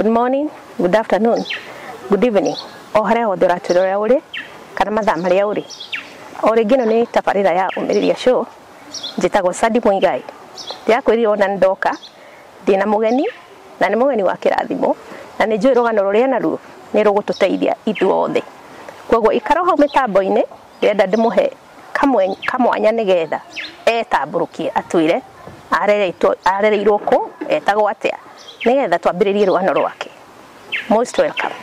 Good morning, good afternoon, good evening. O harĩa hothe ũratwĩrorera ũrĩ kana mathaa marĩa ũrĩ. O rĩngĩ ĩno nĩ tabarĩra ya Ũmĩrĩria Show. Njĩtagwo Sandi Muigai. Ndĩrakwĩrire ona ndoka ndĩna mũgeni na nĩ mũgeni wa kĩrathimo na nĩ njũĩ rũgano rũrĩa naruo nĩ rũgũtũteithia ithuothe. Koguo ikara hau mĩtambo-inĩ ndĩrenda ndĩmũhe kamwanya nĩgetha etambũrũkie atwĩre arereirwo kũ, etagwo atĩa, nĩgetha twambĩrĩrie rũgano rwake. Most welcome.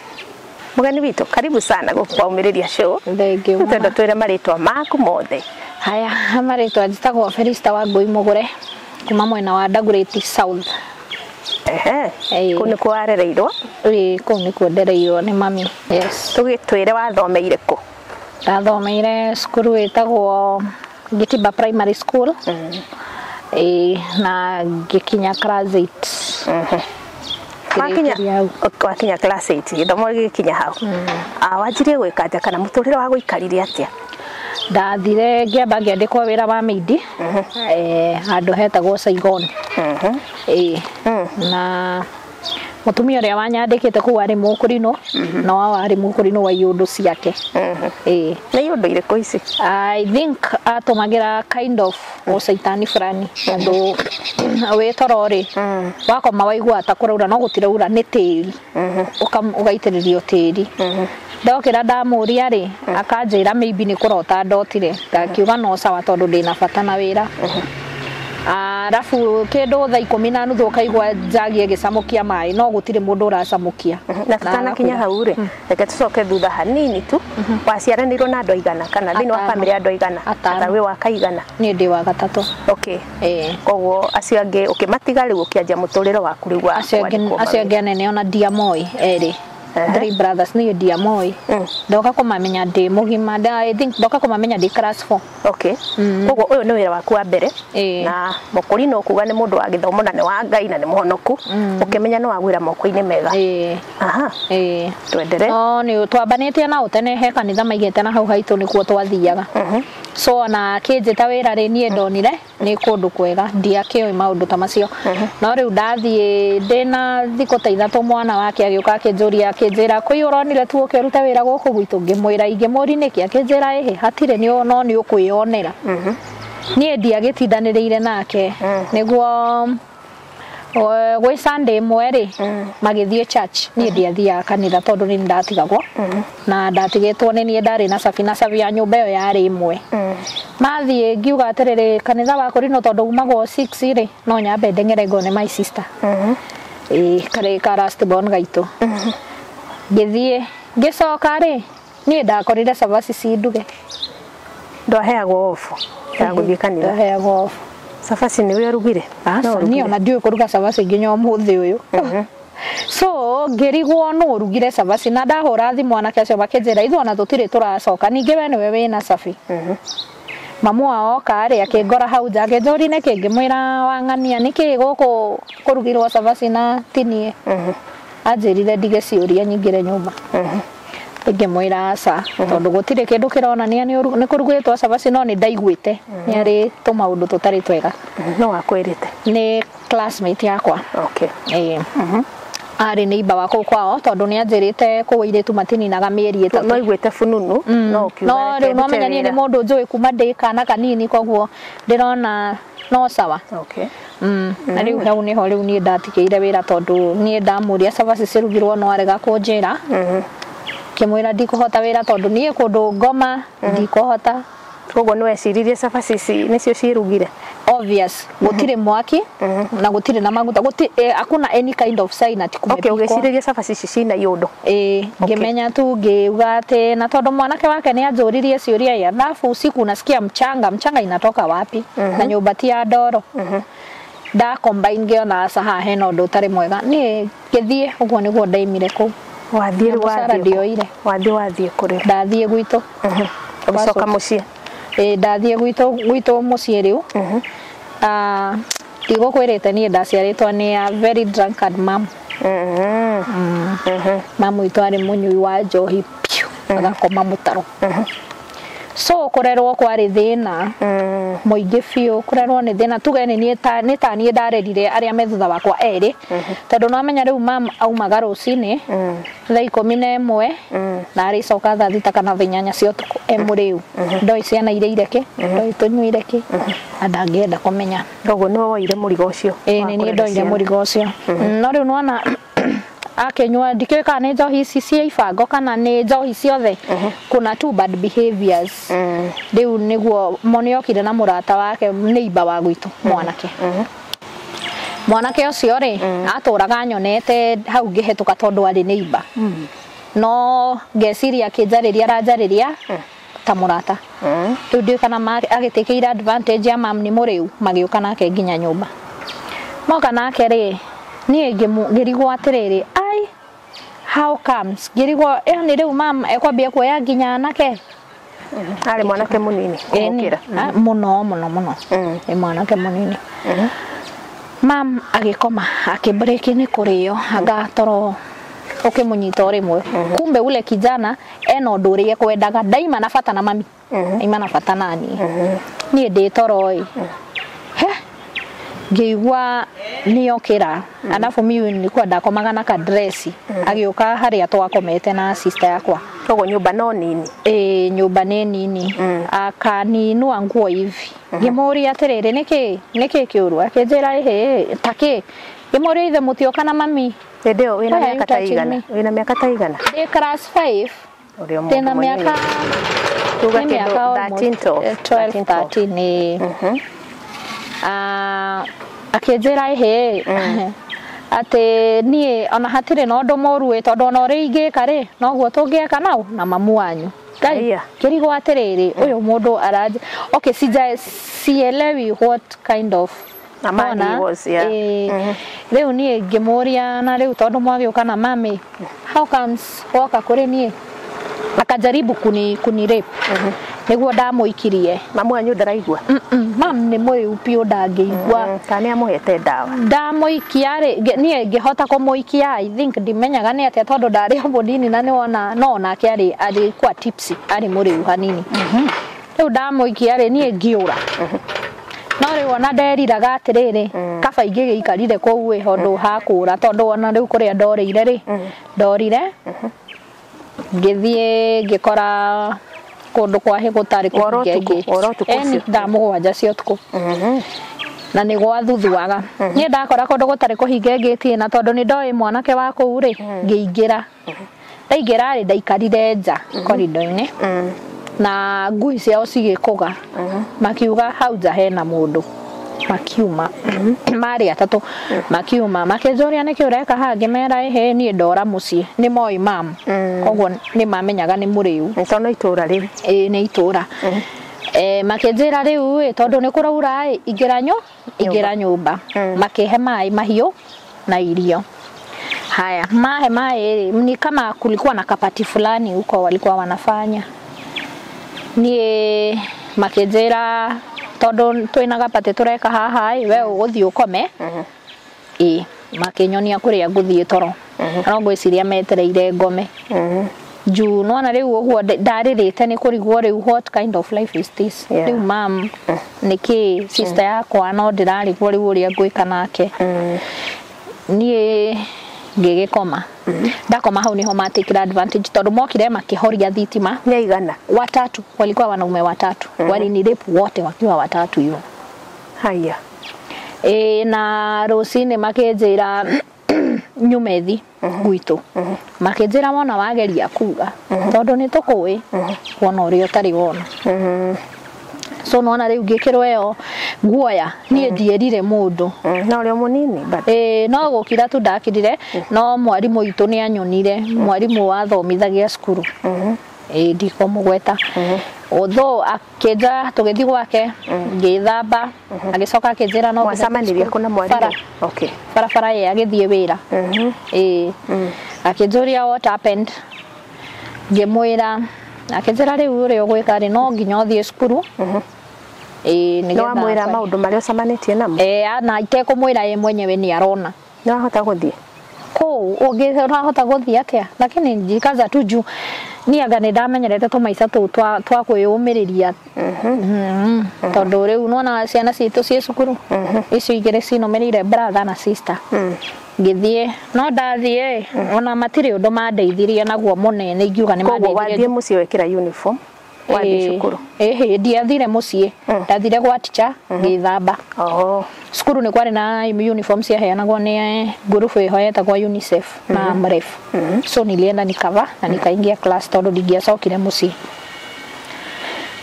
Mũgeni witũ, karibu sana gũkũ kwa Ũmĩrĩria Show. Thank you. Twenda twĩre marĩtwa maku mothe. Haya, marĩtwa njĩtagwo Felista Wangũi Mũgũre kuma mwena wa Dagoretti South. Ehe. Kũu nĩkuo warereirwo? Ĩĩ, kũu nĩkuo ndereirwo nĩ mami. Yes. Tũgĩtwĩre wathomeire kũ? Ndathomeire cukuru ĩtagwo Gitiba Primary School. Ĩĩ, na ngĩkinya class 8. Wakinya class 8, gĩthomo gĩgĩkinya hau. Wanjirie gwĩka atĩa kana mũtũrĩre wa gũikarire atĩa? Ndathire ngĩamba ngĩandĩkwo wĩra wa maid handũ hetagwo Saigon. Ĩĩ. Na mũtumia ũrĩa wanyandĩkĩte kũu arĩ mũkũrinũ, na wao arĩ mũkũrinũ wa iũndũ ciake. Ĩĩ. Nĩ iũndũ irĩkũ ici? I think atũmagĩra kind of ũcaitani fulani tondũ wĩ toro rĩ, wakoma waigua ta kũraura no gũtiraura nĩ tĩri, ũgaitĩrĩrio tĩri. Ndokĩra ndamũria rĩ, akanjĩra maybe nĩ kũrota ndotire, ngakiuga no sawa tondũ ndĩna bata na wĩra. Arabu kĩndũ thaa 10:30 ũkaigua njagi ĩgĩcamũkia maĩ no gũtirĩ mũndũ ũracamũkia. Na tutanakinya hau rĩ, reke tũcoke thutha hanini tu. Waciaranĩirwo na andũ aigana kana thĩinĩ wa bamĩrĩ andũ aigana? Atano. Wĩ wa kaigana? Niĩ ndĩ wa gatatũ. Okay. Koguo acio angĩ ũkĩmatiga rĩu ũkĩanjia mũtũrĩre waku rĩu wa kwandĩkwo Acio angĩ anene ona ndiamoĩ erĩ. Three brothers niĩ ndiamoĩ. Ndoka kũmamenya ndĩ mũgima. I think ndoka kũmamenya ndĩ class 4. Okay. Koguo ũyũ nĩ wĩra waku wa mbere. Na mũkũrinũ ũkuga nĩ mũndũ wa gĩthomo na nĩ wa Ngai na nĩ mũhonoku. Ũkĩmenya nĩ wagwĩra moko-inĩ mega. Aha. Twendere. No nĩ twambanĩtie nao tene he kanitha maigĩte na hau haitũ nĩkuo twathiaga. So ona kĩnjĩta wĩra rĩ niĩ ndonire nĩ kũndũ kwega, ndiakĩũĩ maũndũ ta macio. No rĩu ndathiĩ ndĩna thikũ ta ithatũ mwana wake agĩũka akĩnjũria akĩnjĩra kwĩ ũronire tu ũkĩruta wĩra gũkũ gwitũ, ngĩmwĩra ingĩmũri nĩkĩ, akĩnjĩra ĩhĩ hatirĩ no nĩ ũkwĩyonera. Niĩ ndiagĩtindanĩrĩire nake nĩguo gwĩ Sunday ĩmwe rĩ magĩthiĩ church, niĩ ndiathiaga kanitha tondũ nĩ ndatigagwo na ndatigĩtwo nĩ niĩ ndarĩ na cabi na cabi ya nyũmba ĩyo yarĩ ĩmwe. Mathiĩ ngiuga atĩrĩrĩ kanitha wa kũrinũ tondũ umagwo 6 rĩ no nyambe ndeng'ere ngone my sister. Ĩĩ karĩ ka last born gaitũ. Ngĩthiĩ ngĩcoka rĩ niĩ ndakorire cabaci ci nduge. Ndwaheagwo off ya gũthiĩ kanitha? Ndaheagwo off. Cabaci nĩwe ũrugire? Aca, niĩ ona ndiũĩ kũruga cabaci nginya ũmũthĩ ũyũ. So ngĩrigwo nũ ũrugire cabaci na ndahũra thimũ anake acio makĩnjĩra ithuĩ ona tũtirĩ tũracoka ningĩ we nĩwe wĩna cabi. Mamu wao oka rĩ akĩngora hau nja akĩnjũria nĩkĩ, ngĩmwĩra wang'ania nĩkĩ gũkũ kũrugirwo cabaci na ti niĩ. Anjĩrire ndige ciũria nyingĩre nyũmba. Ngĩmwĩra aca tondũ gũtirĩ kĩndũ kĩronania nĩ kũrugĩtwo cabaci no nĩ ndaiguĩte nĩ arĩ tũmaũndũ tũtarĩ twega. No wakwĩrĩte? Nĩ classmate yakwa. Okay. Ĩĩ. Arĩ neighbor wa kũu kwao tondũ nĩ anjĩrĩte kũu airĩtu matininaga mĩeri ĩtatũ. No iguĩte fununu, no ũkiuga No rĩu no menya niĩ nĩ mũndũ njũĩ kuma ndĩ kana kanini koguo ndĩrona no sawa. Okay. Na rĩu hau nĩho rĩu niĩ ndatigĩire wĩra tondũ niĩ ndamũria cabaci cirugirwo no arega kũnjĩra. Kĩmwĩra ndikũhota wĩra tondũ niĩ kũndũ ngoma ndikũhota. Koguo nĩ weciririe cabaci ici nĩcio cirugire? Obvious, gũtirĩ mwaki na gũtirĩ na maguta, hakuna any kind of sign ati kumepikwa. Okay, ũgĩciririe cabaci ici cina iũndũ? Ĩĩ, ngĩmenya tu ngĩuga atĩ na tondũ mwanake wake nĩ anjũririe ciũria ya alafu usiku unasikia mchanga, mchanga inatoka wapi? Na nyũmba ti ya ndoro. Nda combine ngĩona aca haha hena ũndũ ũtarĩ mwega. Niĩ ngĩthiĩ ũguo nĩguo ndaimire kũu. Wathiĩ Na mũcara wathiĩ kũ? ndioire. Wathiĩ wathiĩ kũrĩ? Ndathiĩ gwitũ. Ũgĩcoka mũciĩ? Ĩĩ, ndathiĩ gwitũ mũciĩ rĩu. Ndigũkwĩrĩte niĩ ndaciarĩtwo nĩ a very drunkard mom. Mamu witũ arĩ mũnyui wa njohi piũ, agakoma mũtaro. So kũrerwo kwarĩ thĩna mũingĩ biũ, kũrerwo nĩ thĩna. Tuge nĩ niĩ ta nĩ ta niĩ ndarerire arĩa me thutha wakwa erĩ, tondũ no amenya rĩu mam aumaga rũcinĩ thaa 11 na arĩcoka thaa 6 kana thaa 8 cia ũtukũ e mũrĩu. Ndoĩ ciana irĩire kĩ, ndoĩ tũnyuire kĩ, na ndangĩenda kũmenya. Koguo nĩwe woire mũrigo ũcio? Ĩĩ, nĩ niĩ ndoire mũrigo ũcio. No rĩu nĩwona akĩnyua, ndikĩũĩ kana nĩ njohi ici cia ibango kana nĩ njohi ciothe, kuna two bad behaviors. Rĩu nĩguo nĩokire na mũrata wake, neighbor wa gwitũ, mwanake. Mwanake ũcio rĩ, atũraga nyonete hau ngĩhetũka tondũ arĩ neighbor, no ngeciria akĩnjarĩria aranjarĩria ta mũrata. Rĩu ndiũĩ kana agĩtĩkĩire advantage ya mam nĩ mũrĩu, magĩũka nake nginya nyũmba. Moka nake rĩ, niĩ ngĩrigwo atĩrĩrĩ, ai, how comes? Ngĩrigwo yani rĩu mam ekwambia kuoya nginya anake. Arĩ mwanake mũnini kũmũkĩra? Mũno mũno mũno. Nĩ mwanake mũnini. Mam agĩkoma, akĩbreki nĩ kũrĩo, anga toro ũkĩmũnyita o rĩmwe. Kumbe ule kijana ena ũndũ ũrĩa ekwendaga, ndaima na bata na mami, ndaima na bata na niĩ. Niĩ ndĩ toro ĩ, he ngĩigua nĩokĩra. Alafu mimi nilikuwa ndakomaga na kadresi. Agĩũka harĩa twakomete na sister yakwa. Koguo nyũmba no nini? Ĩ, nyũmba nĩ nini. Akaninua nguo hivi. Ngĩmũria atĩrĩrĩ, nĩkĩ nĩkĩ kĩũru? Akĩnjĩra ĩhĩ takĩ. Ngĩmũria, ithe mũtioka na mami? Hĩndĩ ĩyo wĩna mĩaka ta igana? Wĩna mĩaka ta igana? Ndĩ class 5. Ũrĩ o ndĩna mũndũ mũnini. Mĩaka Tuga nĩ kĩndũ mĩaka almost, 13 12, 12 13 nĩ. Ah, akĩnjĩra ĩhĩ atĩ niĩ ona hatirĩ na ũndũ mũru ĩ, tondũ ona ũrĩa ingĩka rĩ, noguo tũngĩeka nau na mamu wanyu. Ngai, Aya. ngĩrigwo atĩrĩrĩ, ũyũ mũndũ aranjĩ okay, sija sielewi what kind of A man he was, yeah. Ĩĩ. Rĩu niĩ ngĩmũria, na rĩu tondũ mwagĩũka na mami, how comes woka kũrĩ niĩ? Akajaribu kuni rape. Nĩguo ndamũikirie. Mamu wanyu ndaraigua? Mam nĩ mũrĩu biũ, ndangĩigua. Kana nĩ amũhete ndawa? Ndamũikia rĩ, niĩ ngĩhota kũmũikia. I think ndimenyaga nĩ atĩa tondũ ndarĩ o mũnini, na nĩwona no onake arĩ kwa tipsy, arĩ mũrĩu hanini. Rĩu ndamũikia rĩ, niĩ ngĩũra. No rĩu ona nderiraga atĩrĩrĩ, kaba ingĩgĩikarire kũu ĩ handũ ha kũũra, tondũ ona rĩu kũrĩa ndorĩire rĩ, ndorire ngĩthiĩ ngĩkora kũndũ kwa gũtarĩ Woro kũhinge. ũtukũ, woro ũtukũ Eni, ũcio? thaa 7 cia ũtukũ na nĩ gwathuthuaga. Niĩ ndakora kũndũ gũtarĩ kũhinge ngĩti, na tondũ nĩ ndoĩ mwanake wa kũu rĩ, ngĩingĩra. Ndaingĩra rĩ, ndaikarire nja korido-inĩ na ngui ciao cigĩkũga, makiuga hau nja hena mũndũ. Makiuma marĩ atatũ, makiuma makĩnjũria, nĩkĩ ũreka haha? Ngĩmera, ĩhĩ, niĩ ndora mũciĩ. Nĩ moĩ mam, koguo nĩ mamenyaga nĩ mũrĩu. Nĩ tondũ itũũra rĩu. Ĩĩ, nĩ itũũra. Makĩnjĩra rĩu ĩ, tondũ nĩ kũraura ĩ, ingĩra nyũmba. Makĩhe maĩ mahiũ na irio. Haya, mahe maĩ rĩ, ni kama kulikuwa na kapati fulani huko walikuwa wanafanya. Niĩ makĩnjĩra, tondũ twĩna gapatĩ tũreka haha ĩ, we ũgũthiĩ ũkome. Ĩ, makĩnyonia kũrĩa ngũthiĩ toro. No ngwĩciria metereire ngome juu nona rĩu ũguo ndarĩrĩte nĩ kũrigwo rĩu, what kind of life is this? Rĩu mam nĩkĩ sister yakwa, no ndĩrarigwo rĩu ũrĩa ngwĩka nake. Niĩ ngĩgĩkoma. Ndakoma hau niho matikira advantage, tondũ mokire makĩhoria thitima. Nĩ aigana? Watatu, walikuwa wanaume watatu. Walinirape wote wakiwa watatu hivyo. Haya. Ĩ, na rũcinĩ makĩnjĩra nyume thi gwitũ. Makĩnjĩra wona wageria kuga, tondũ nĩ tũkũĩ, wona ũrĩa ũtarĩ wona. So nona rĩu ngĩkĩrwo ĩyo guoya, niĩ ndierire mũndũ. Na ũrĩ o mũnini but Ĩĩ, no gũkira tu ndakirire, no mwarimũ witũ nĩ anyonire, mwarimũ wathomithagia cukuru. Ĩĩ, ndikũmũgweta. Although akĩnja tũgĩthiĩ gwake, ngĩthamba, agĩcoka akĩnjĩra no nginya Mwacemanirie cukuru. kũ na mwarimũ? Bara. Barabara ĩ agĩthiĩ wĩra. Ĩĩ, akĩnjũria what happened, ngĩmwĩra. Akĩnjĩra rĩu ũrĩa ũgwĩka rĩ, no nginya ũthiĩ cukuru. Ĩĩ, Nĩ nĩgetha wamwĩra maũndũ marĩa ũcemanĩtie namo? Ĩĩ, na itekũmwĩra, ye mwenyewe nĩ arona. Nĩ wahota gũthiĩ? Kũu ũngĩ ũrahota gũthiĩ atĩa? Lakini njikaza tu juu Niĩ anga nĩ ndamenyerete tũmaica tũu twa kwĩyũmĩrĩria. Tondũ rĩu nĩwona ciana citũ ciĩ cukuru icio igĩrĩ cinũmĩrĩire, brother na sister. Ngĩthiĩ, no ndathiĩ ona matirĩ ũndũ mandeithirie naguo mũnene ingiuga nĩ Koguo mandeithirie. wathiĩ mũciĩ wekĩra uniform wathiĩ cukuru? Ĩhĩ, ndiathire mũciĩ, ndathire gwa teacher ngĩthamba. Cukuru nĩ kwarĩ na uniform ciaheanagwo nĩ ngurubu ĩho yetagwo UNICEF na AMREF, so nilienda nikava na nikaingia class tondũ ndingĩacokire mũciĩ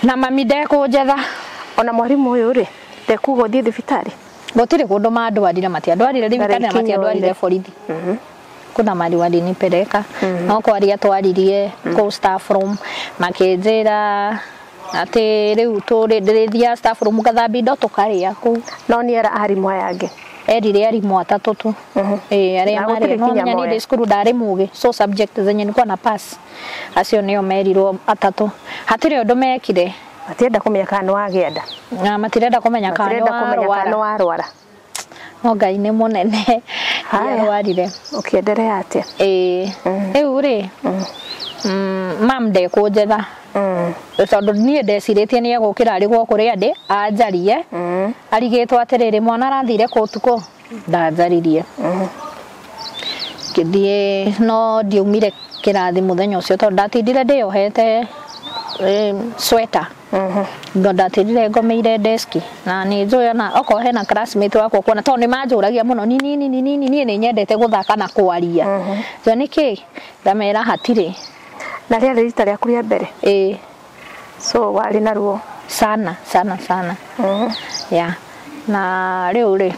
na mami ndekũnjetha. Ona mwarimũ ũyũ rĩ, ndekuga ũthiĩ thibitarĩ? Gũtirĩ kũndũ mandwarire, matiandwarire thibitarĩ na Ndarĩ matiandwarire ikinya. Borithi kuna mali walinipeleka, no kwaria twaririe kũu staff room, makĩnjĩra atĩ rĩu tũrĩ ndĩrĩthiaga staff room ngathambia indo tũkarĩa kũu. No nĩ era arimũ aya angĩ? Erire arimũ atatũ tu. Ĩĩ, arĩa Na marĩ gũtirĩ no kinya menya niĩ moya. Ndĩ cukuru ndarĩ mũgĩ, so subject zenye nilikuwa na pass, acio nĩo merirwo atatũ, hatirĩ ũndũ mekire. Matienda kũmenya kana nĩ wagĩa nda? Na matirenda kũmenya kana nĩ Matirenda kũmenya kana nĩ warwara. warwara. No Ngai nĩ mũnene. Haya. Ndiarwarire. Ũkĩenderea atĩa? Ĩĩ, rĩu rĩ, mam ndekũnjetha tondũ niĩ ndecirĩtie nĩ egũkĩra arĩ kũrĩa ndĩ anjarie, arigĩtwo atĩrĩrĩ, mwana arathire kũ ũtukũ? Ndanjaririe. Ngĩthiĩ, no ndiaumire kĩrathi mũthenya ũcio tondũ ndatindire ndĩyohete sweta. Ngo ndatindire ngomeire deski na nĩ njũĩ ona okorwo hena classmate wakwa kuona tondũ nĩ manjũragia mũno ni nini ni nini, niĩ nĩ nyendete gũthaka na kwaria. Jo nĩkĩ ngamera hatirĩ. Na rĩarĩ rita rĩaku rĩa mbere? Ĩĩ. So warĩ na ruo? Sana sana sana. Yeah. Na rĩu rĩ,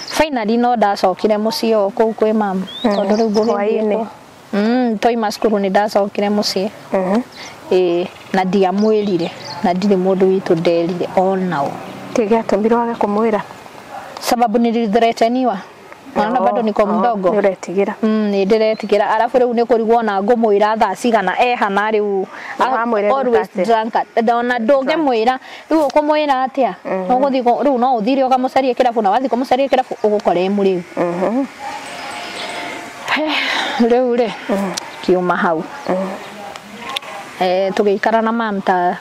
finally no ndacokire mũciĩ o kũu kwĩ mam tondũ rĩu ngũgĩthiĩ Hwaĩ-inĩ. kũ? Twaima cukuru nĩ ndacokire mũciĩ. Ĩĩ, na ndiamwĩrire na ndirĩ mũndũ witũ nderire onao. Kĩ gĩatũmire wage kũmwĩra? Sababu nilithreateniwa, naona bado niko mdogo. Nĩ ũretigĩra. Nĩ ndĩretigĩra, arabu rĩu nĩ kũrigwo ona ngũmwĩra thaa cigana ehana rĩu. Wamwĩra Always egwĩka atĩa? drunkard, ona ndũngĩmwĩra rĩu ũkũmwĩra atĩa? Ũgũthiĩ rĩu no ũthire ũkamũcarie kĩrabu, na wathiĩ kũmũcaria kĩrabu ũgũkora e mũrĩu. Rĩu rĩ, kiuma hau. Tũgĩikara na mam ta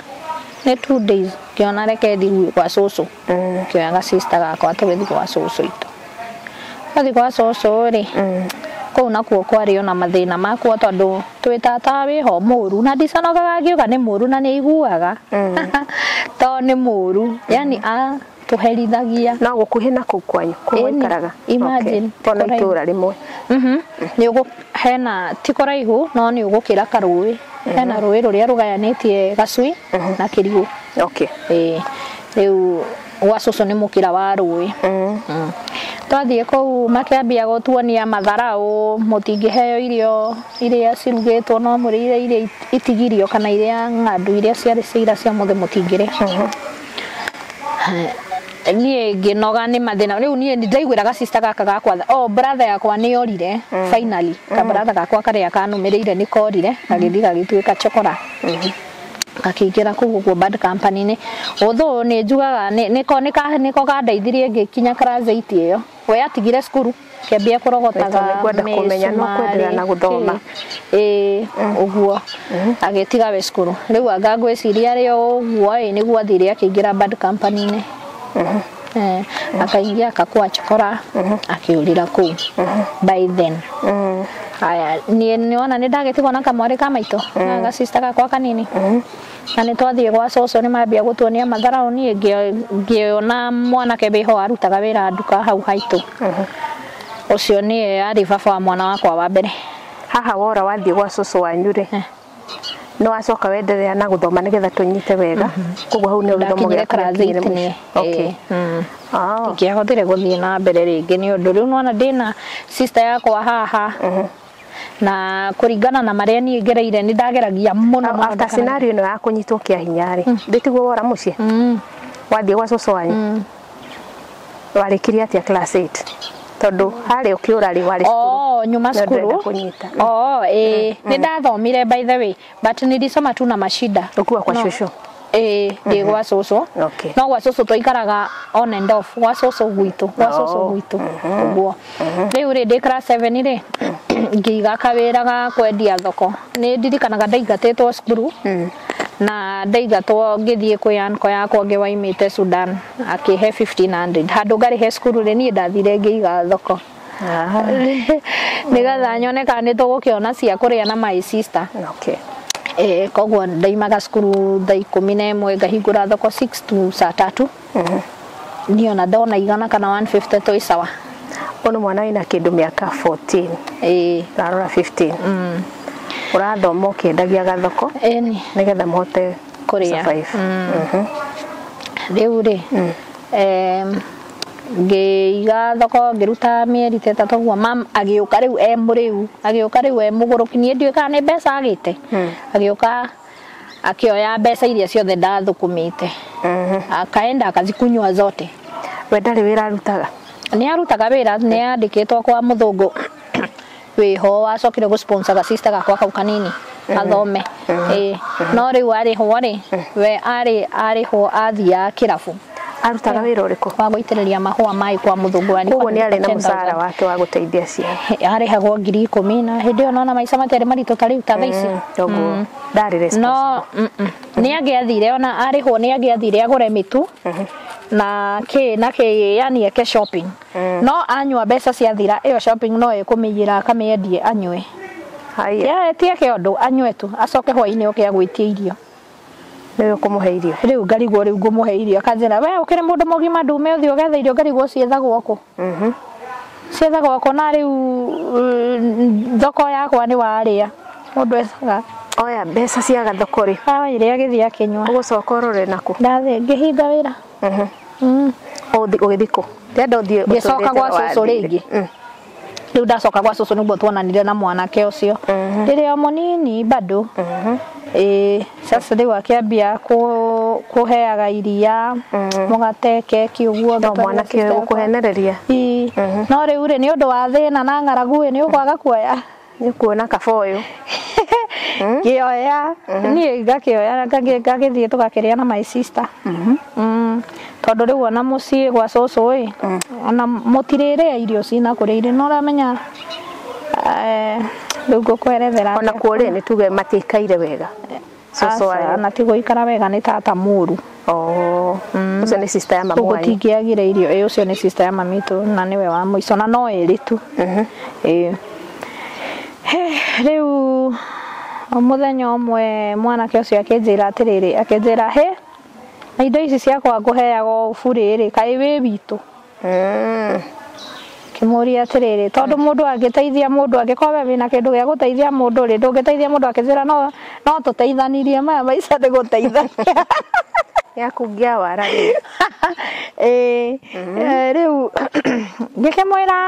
nĩ 2 days, ngĩona reke thiĩ gwa cũcũ. Ngĩoya ga sister gakwa tũgĩthiĩ gwa cũcũ itũ. Twathiĩ gwa cũcũ rĩ, kũu nakuo kwarĩ ona mathĩna makuo tondũ twĩ tata wĩho mũru, na ndicanokaga ngiuga nĩ mũru na nĩ aiguaga to nĩ mũru, yani atũherithagia. No gũkuhĩ na kũu kwanyu kũu Ĩni, waikaraga? Imagine. Tondũ Kũraihu. itũũra rĩmwe. Nĩ ũgũ hena ti kũraihu, no nĩ ũgũkĩra karũĩ, hena rũĩ rũrĩa rũgayanĩtie Gacui na Kĩrigũ. Ĩĩ, rĩu gwa cũcũ nĩ mũkĩra wa rũĩ. Twathiĩ kũu makĩambia gũtuonia matharaũ, mũtingĩheo irio iria cirugĩtwo, no mũrĩire iria itigirio kana iria ng'andu, iria ciarĩ cia ira cia mũthĩ mũtingĩrĩa. Niĩ ngĩnoga nĩ mathĩna rĩu. Niĩ nĩ ndaiguĩra ga sister gaka gakwa, oh, brother yakwa nĩ orire finally. Ka brother gakwa karĩa kanũmĩrĩire nĩ korire, gagĩthiĩ gagĩtuĩka chokora, gakĩingĩra kũu ũguo bad company-inĩ. Although nĩ njugaga nĩko kandeithirie ngĩkinya class 8 ĩyo, we atigire cukuru kĩambia kũrogotaga. Nĩ kwenda kũmenya, no kwenderea na gũthoma. Ĩĩ, ũguo agĩtiga we cukuru. Rĩu anga ngwĩciria rĩ ũguo ĩ nĩguo athire akĩingĩra bad company-inĩ. Akaingia akakuwa chokora, akĩũrĩra kũu by then. Haya, niĩ nĩwona nĩ ndagĩtigwo na kamwarĩ ka maitũ na gacista gakwa kanini, na nĩ twathiĩ gwa cũcũ nĩ mambia gũtuonia matharaũ. Niĩ ngĩona mwanake wĩho arutaga wĩra nduka hau haitũ, ũcio nĩye arĩ baba wa mwana wakwa wa mbere. Haha wora wathiĩ gwa cũcũ wanyu rĩ, nĩ wacoka wenderea na gũthoma nĩgetha tũnyite wega? Koguo hau nĩ gĩthomo Ndakinyire gĩaku class gĩakinyire 8 niĩ. mũico. Okay. Ingĩahotire gũthiĩ na mbere rĩngĩ nĩ ũndũ rĩu nĩwona ndĩna sister yakwa haha, na kũringana na marĩa niĩ ngereire nĩ ndageragia mũno mũno After scenario ĩno ya kũnyitwo kĩa hinya rĩ, ndĩtiguo wora mũciĩ wathiĩ gwa cũcũ wanyu, warĩkirie atĩa class 8? Tondũ harĩa ũkĩũra rĩ, warĩ cukuru? Oh, nyuma No ndĩrenda cukuru. kũnyita. Oh, nĩ ndathomire by the way, but nilisoma tu na mashida. Ũkua kwa No. cũcũ? Ĩĩ, ndĩ gwa cũcũ. No gwa cũcũ twaikaraga on and off, gwa cũcũ gwitũ, gwa cũcũ gwitũ ũguo. Rĩu rĩ, ndĩ class 7 rĩ, Ngĩiga kawĩra ga kwendia thoko. Nĩ ndirikanaga ndaingatĩtwo cukuru na ndaingatwo ngĩthiĩ kwĩ uncle yakwa ũngĩ waimĩte Sudan akĩhe 1500 handũ ngarĩhe cukuru rĩ, niĩ ndathire ngĩiga thoko nĩgetha nyone kana nĩ tũgũkĩona cia kũrĩa na my sister. Koguo ndaimaga cukuru thaa 11 ngahingũra thoko 6 to saa 3. Niĩ ona ndona 100 kana 150 twĩ sawa. Ũyũ nĩ mwana wĩna kĩndũ mĩaka 14. Ũrarora 15. Ũrathoma ũkĩendagia gathoko Ĩni. nĩgetha mũhote Kũrĩa. survive. Rĩu rĩ, ngĩiga thoko ngĩruta mĩeri ta ĩtatũ ũguo, mam agĩũka rĩu e mũrĩu, agĩũka rĩu e mũgũrũki, niĩ ndiũĩ kana nĩ mbeca agĩte. Agĩũka akĩoya mbeca iria ciothe ndathũkũmĩte. Akaenda akazikunywa zote. We ndarĩ wĩra arutaga? Nĩ arutaga wĩra, nĩ andĩkĩtwo kwa mũthũngũ wĩho wacokire gũ sponsor ga sister gakwa kau kanini athome. No rĩu arĩhwo rĩ, we arĩ arĩhwo athiaga kĩrabu. Arutaga wĩra ũrĩkũ? Wa gũitĩrĩria mahũa maĩ kwa mũthũngũ arĩhagwo. Koguo nĩ arĩ na mũcara wake wa gũteithia ciana. Arĩhagwo 10,000 na hĩndĩ ĩyo nona maica matiarĩ maritũ ta rĩu ta thaa ici. Koguo ndarĩ responsible. No nĩ angĩathire ona arĩhwo nĩ angĩathire agũre mĩtu na kĩ na kĩ, yani eke shopping. No anyua mbeca ciathira ĩyo shopping no ĩkũmĩiyĩra akamĩendie anyue. Haya. Ti eke ũndũ, anyue tu acoke hwainĩ oke agwĩtie irio. Nĩwe ũkũmũhe irio? Rĩu ngarigwo rĩu ngũmũhe irio akanjĩra we ũkĩrĩ mũndũ mũgima ndume ũthiĩ ũgethe irio, ngarigwo ciethagwo kũ? Ciethagwo kũ na rĩu thoko yakwa nĩ warĩa mũndũ ethaga. Oya mbeca cia gathoko rĩ. Ĩrĩa agĩthiĩ akĩnyua. Ũgũcoka ũrore nakũ? Ndathiĩ ngĩhinga wĩra. Ũgĩthiĩ kũ? Ndĩrenda ũthiĩ Ngĩcoka gwa ũtũrĩte cũcũ wathire. rĩngĩ. Rĩu ndacoka gwa cũcũ nĩguo tuonanire na mwanake ũcio. Rĩrĩa o mũnini bado. Sasa rĩu akĩambia kũheaga iria, mũgate, keki ũguo. No mwanake ũyũ gũkũhenereria. No rĩu rĩ, nĩ ũndũ wa thĩna na ng'aragu ĩ, nĩ ũkwaga kuoya. Nĩ ũkuona kaba ũyũ. Ngĩoya, niĩ ngakĩoya ngagĩthiĩ tũgakĩrĩa na my sister. Tondũ rĩu ona mũciĩ gwa cũcũ ĩ, ona mũtirĩrĩa irio cina kũrĩa irio, no ũramenya rĩu ngũkwerethera. Ona kuo rĩ, nĩ tuge matiikaire wega. Cũcũ wanyu. Na ti gũikara wega, nĩ tata mũru. Ũcio nĩ sister ya mamu Koguo wanyu. tingĩagire irio. Ĩ, ũcio nĩ sister ya mami witũ na nĩwe wa mũico na no ĩrĩ tu. Ĩ. Rĩu mũthenya ũmwe mwanake ũcio akĩnjĩra atĩrĩrĩ, akĩnjĩra he na indo ici ciakwa ngũheaga o burĩ rĩ, kaĩ wĩ witũ? Kĩmũria atĩrĩrĩ, tondũ mũndũ angĩteithia mũndũ, angĩkorwo we wĩna kĩndũ gĩa gũteithia mũndũ rĩ, ndũngĩteithia mũndũ akĩnjĩra no tũteithanirie maya maica nĩ gũteithania. Nĩakungia wara rĩu. Rĩu ngĩkĩmwĩra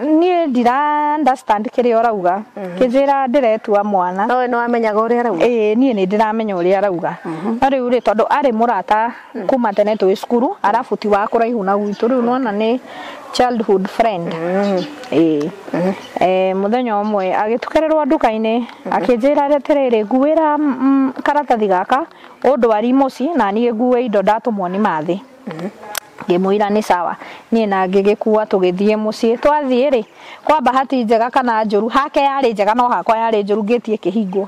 niĩ ndira understand kĩrĩa ũrauga. Kĩnjĩra ndĩretua mwana. No we nĩwamenyaga ũrĩa arauga? Ĩĩ, niĩ nĩ ndĩramenya ũrĩa arauga. No rĩu rĩ, tondũ arĩ mũrata kuma tene twĩ cukuru, arabu ti wa kũraihu na gwitũ, rĩu nĩwona nĩ childhood friend. Ĩĩ. Mũthenya ũmwe agĩtukererwo nduka-inĩ, akĩnjĩra atĩrĩrĩ, nguĩra karatathi gaka ũndwari mũciĩ na niĩ ngue indo ndatũmwo nĩ mathĩ. Ngĩmwĩra nĩ sawa. Niĩ na ngĩgĩkua tũgĩthiĩ mũciĩ. Twathiĩ rĩ, kwa bahati njega kana njũru, hake yarĩ njega no hakwa yarĩ njũru, ngĩtie kĩhingwo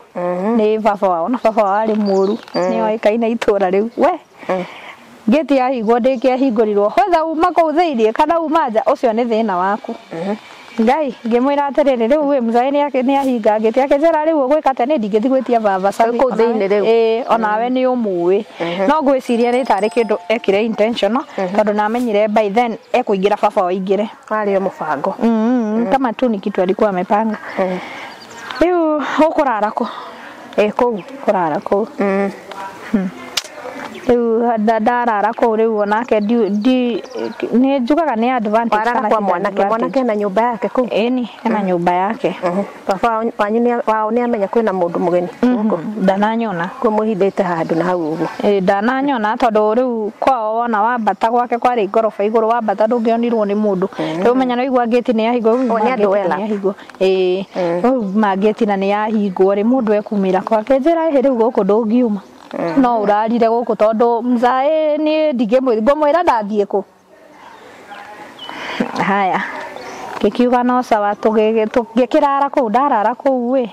nĩ baba wao, na baba wao arĩ mũru, nĩoĩkaine itũra rĩu. We ngĩti yahingwo ndĩngĩahingũrirwo, whether uma kũu thĩiniĩ kana uma nja, ũcio nĩ thĩna waku. Ngai ngĩmwĩra atĩrĩrĩ, rĩu wĩ mzae nĩ ahinga ngĩti, akĩnjĩra rĩu ũgwĩka atĩa, niĩ ndingĩthiĩ gwĩtia baba Sabi. Kũu thĩinĩ rĩu? Ĩĩ, onawe nĩ ũmũĩ. No ngwĩciria nĩ tarĩ kĩndũ ekire intentional, tondũ namenyire by then ekũingĩra baba waingĩre. Warĩ o mũbango. Kama tu ni kitu alikuwa amepanga. Rĩu ũkũrara kũ? Ĩ kũu. Kũrara kũu. Rĩu ndarara kũu rĩu onake nĩ njugaga nĩ advantage Warara kana kwa ti mwanake, advantage. mwanake ena nyũmba yake kũu? Ĩni, ena nyũmba yake. Baba wanyu wao nĩ amenya kwĩna mũndũ mũgeni gũkũ? Ndananyona. Kũ mũhithĩte handũ na hau ũguo? Ĩ, ndananyona tondũ rĩu kwao wona wambata gwake kwarĩ ngoroba igũrũ, wambata ndũngĩonirwo nĩ mũndũ. Rĩu menya no igua ngĩti nĩ yahingwo, rĩu O, nĩ andũ ngĩti wela. nĩ yahingwo. Ĩĩ, rĩu mangĩti na nĩ yahingwo rĩ, mũndũ ekumĩra kwake njĩra ĩhĩ rĩu gũkũ ndũngiuma. No ũrarire gũkũ tondũ mzae niĩ ndingĩmwĩra, ngũmwĩra ndathiĩ kũ. Haya. Ngĩkiuga no sawa tũgĩkĩrara kũu ndarara kũu ĩ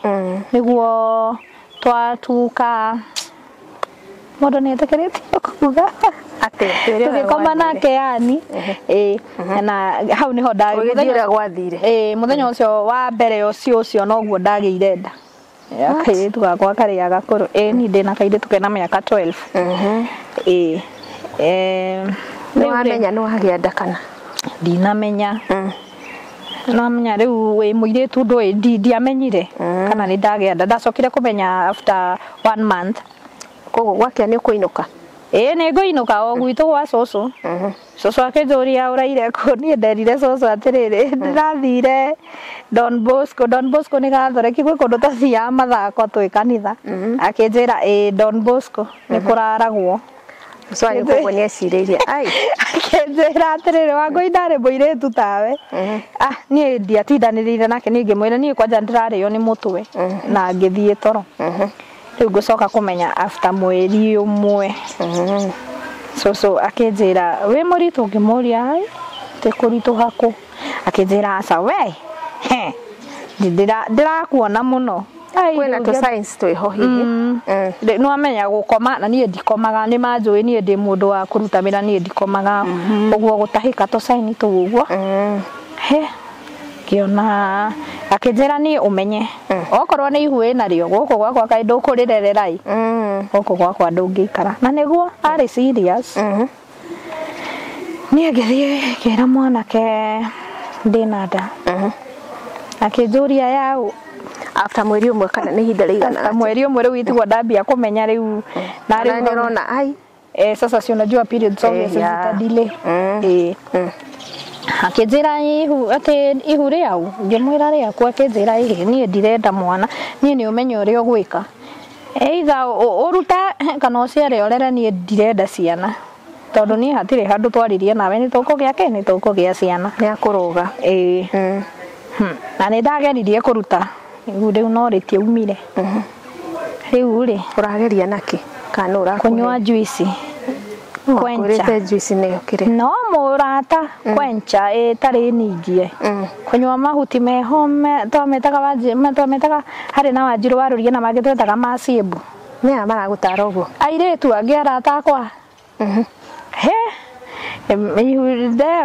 nĩguo twatuka mũndũ nĩ etĩkĩrĩtio kuga Atĩ tũgĩkoma nake yani ĩ na hau nĩho Ũgĩthiĩ ũrĩa gwathire. Ĩ mũthenya ũcio wa mbere ũcio ũcio noguo ndagĩire nda. Kairĩtu gakwa karĩa gakũrũ ĩ niĩ ndĩna kairĩtu kena mĩaka 12. Ĩ Nĩ wamenya nĩ wagĩa nda kana? Ndinamenya. Namenya rĩu wĩ mũirĩtu ndũĩ ndiamenyire kana nĩ ndagĩa nda. Ndacokire kũmenya after 1 month. Koguo gwakĩa nĩ ũkũinũka? Ĩ nĩ ngũinũka o gwitũ gwa cũcũ. Cũcũ akĩnjũria ũraire kũ, niĩ nderire cũcũ atĩrĩrĩ ndĩrathire Don Bosco. Don Bosco nĩ gathoreki gwĩ kũndũ twathiaga mathako twĩ kanitha. Akĩnjĩra ĩ Don Bosco nĩ kũraragwo. Cũcũ wanyu koguo nĩ ecirĩirie ai. Akĩnjĩra atĩrĩrĩ Wangũi ndarĩ mũirĩtu tawe. Ah niĩ ndiatindanĩrĩire nake niĩ ngĩmwĩra niĩ kwanja ndĩrarĩo nĩ mũtwe na ngĩthiĩ toro. Rĩu ngũcoka kũmenya after mweri ũmwe. Cũcũ akĩnjĩra wĩ mũritũ, ngĩmũria ai tĩ kũritũha kũ, akĩnjĩra aca we he ndĩrakuona mũno. Kwĩna tũ signs twĩho hihi. Nĩwamenya gũkoma na niĩ ndikomaga, nĩ manjũĩ niĩ ndĩ mũndũ wa kũruta wĩra, niĩ ndikomaga ũguo gũtahĩka tũ sign tũu ũguo. He ngĩona akĩnjĩra niĩ ũmenye okorwo nĩ ihu ĩnarĩo gũkũ gwakwa kaĩ ndũkũrĩrerera ĩ gũkũ gwakwa ndũngĩikara, na nĩguo arĩ serious. Niĩ ngĩthiĩ ngĩra mwanake ndĩna nda. Akĩnjũria yaũ After mweri ũmwe kana nĩ ihinda rĩigana atĩa? Mweri ũmwe rĩu itiguo ndambia kũmenya rĩu na rĩu nĩ ũrona ai sasa si unajua periods obviously zita delay. Akĩnjĩra ihu atĩ ihu rĩau, ngĩmwĩra rĩaku, akĩnjĩra ĩhĩ niĩ ndirenda mwana, niĩ nĩ ũmenye ũrĩa ũgwĩka, either ũrute kana ũciare ũrere, niĩ ndirenda ciana tondũ niĩ hatirĩ handũ twaririe nawe nĩ tũkũgĩa kĩ, nĩ tũkũgĩa ciana. Nĩ akũrũga. Ĩĩ. Na nĩ ndageririe kũruta ihu rĩu no rĩtiaumire. Rĩu rĩ ũrageria nakĩ kana nũ ũrakũhe? Kũnyua juice. Kwencha juice nĩyo kĩrĩ no mũrata kwencha ĩtarĩ ningie. Kũnyua mahuti meho twametaga wanji twametaga harĩ na wanjirũ warũrie na mangĩ twetaga maciĩmbu. Nĩ aya maragũtara ũguo? Airĩtu angĩ arata akwa. He ihu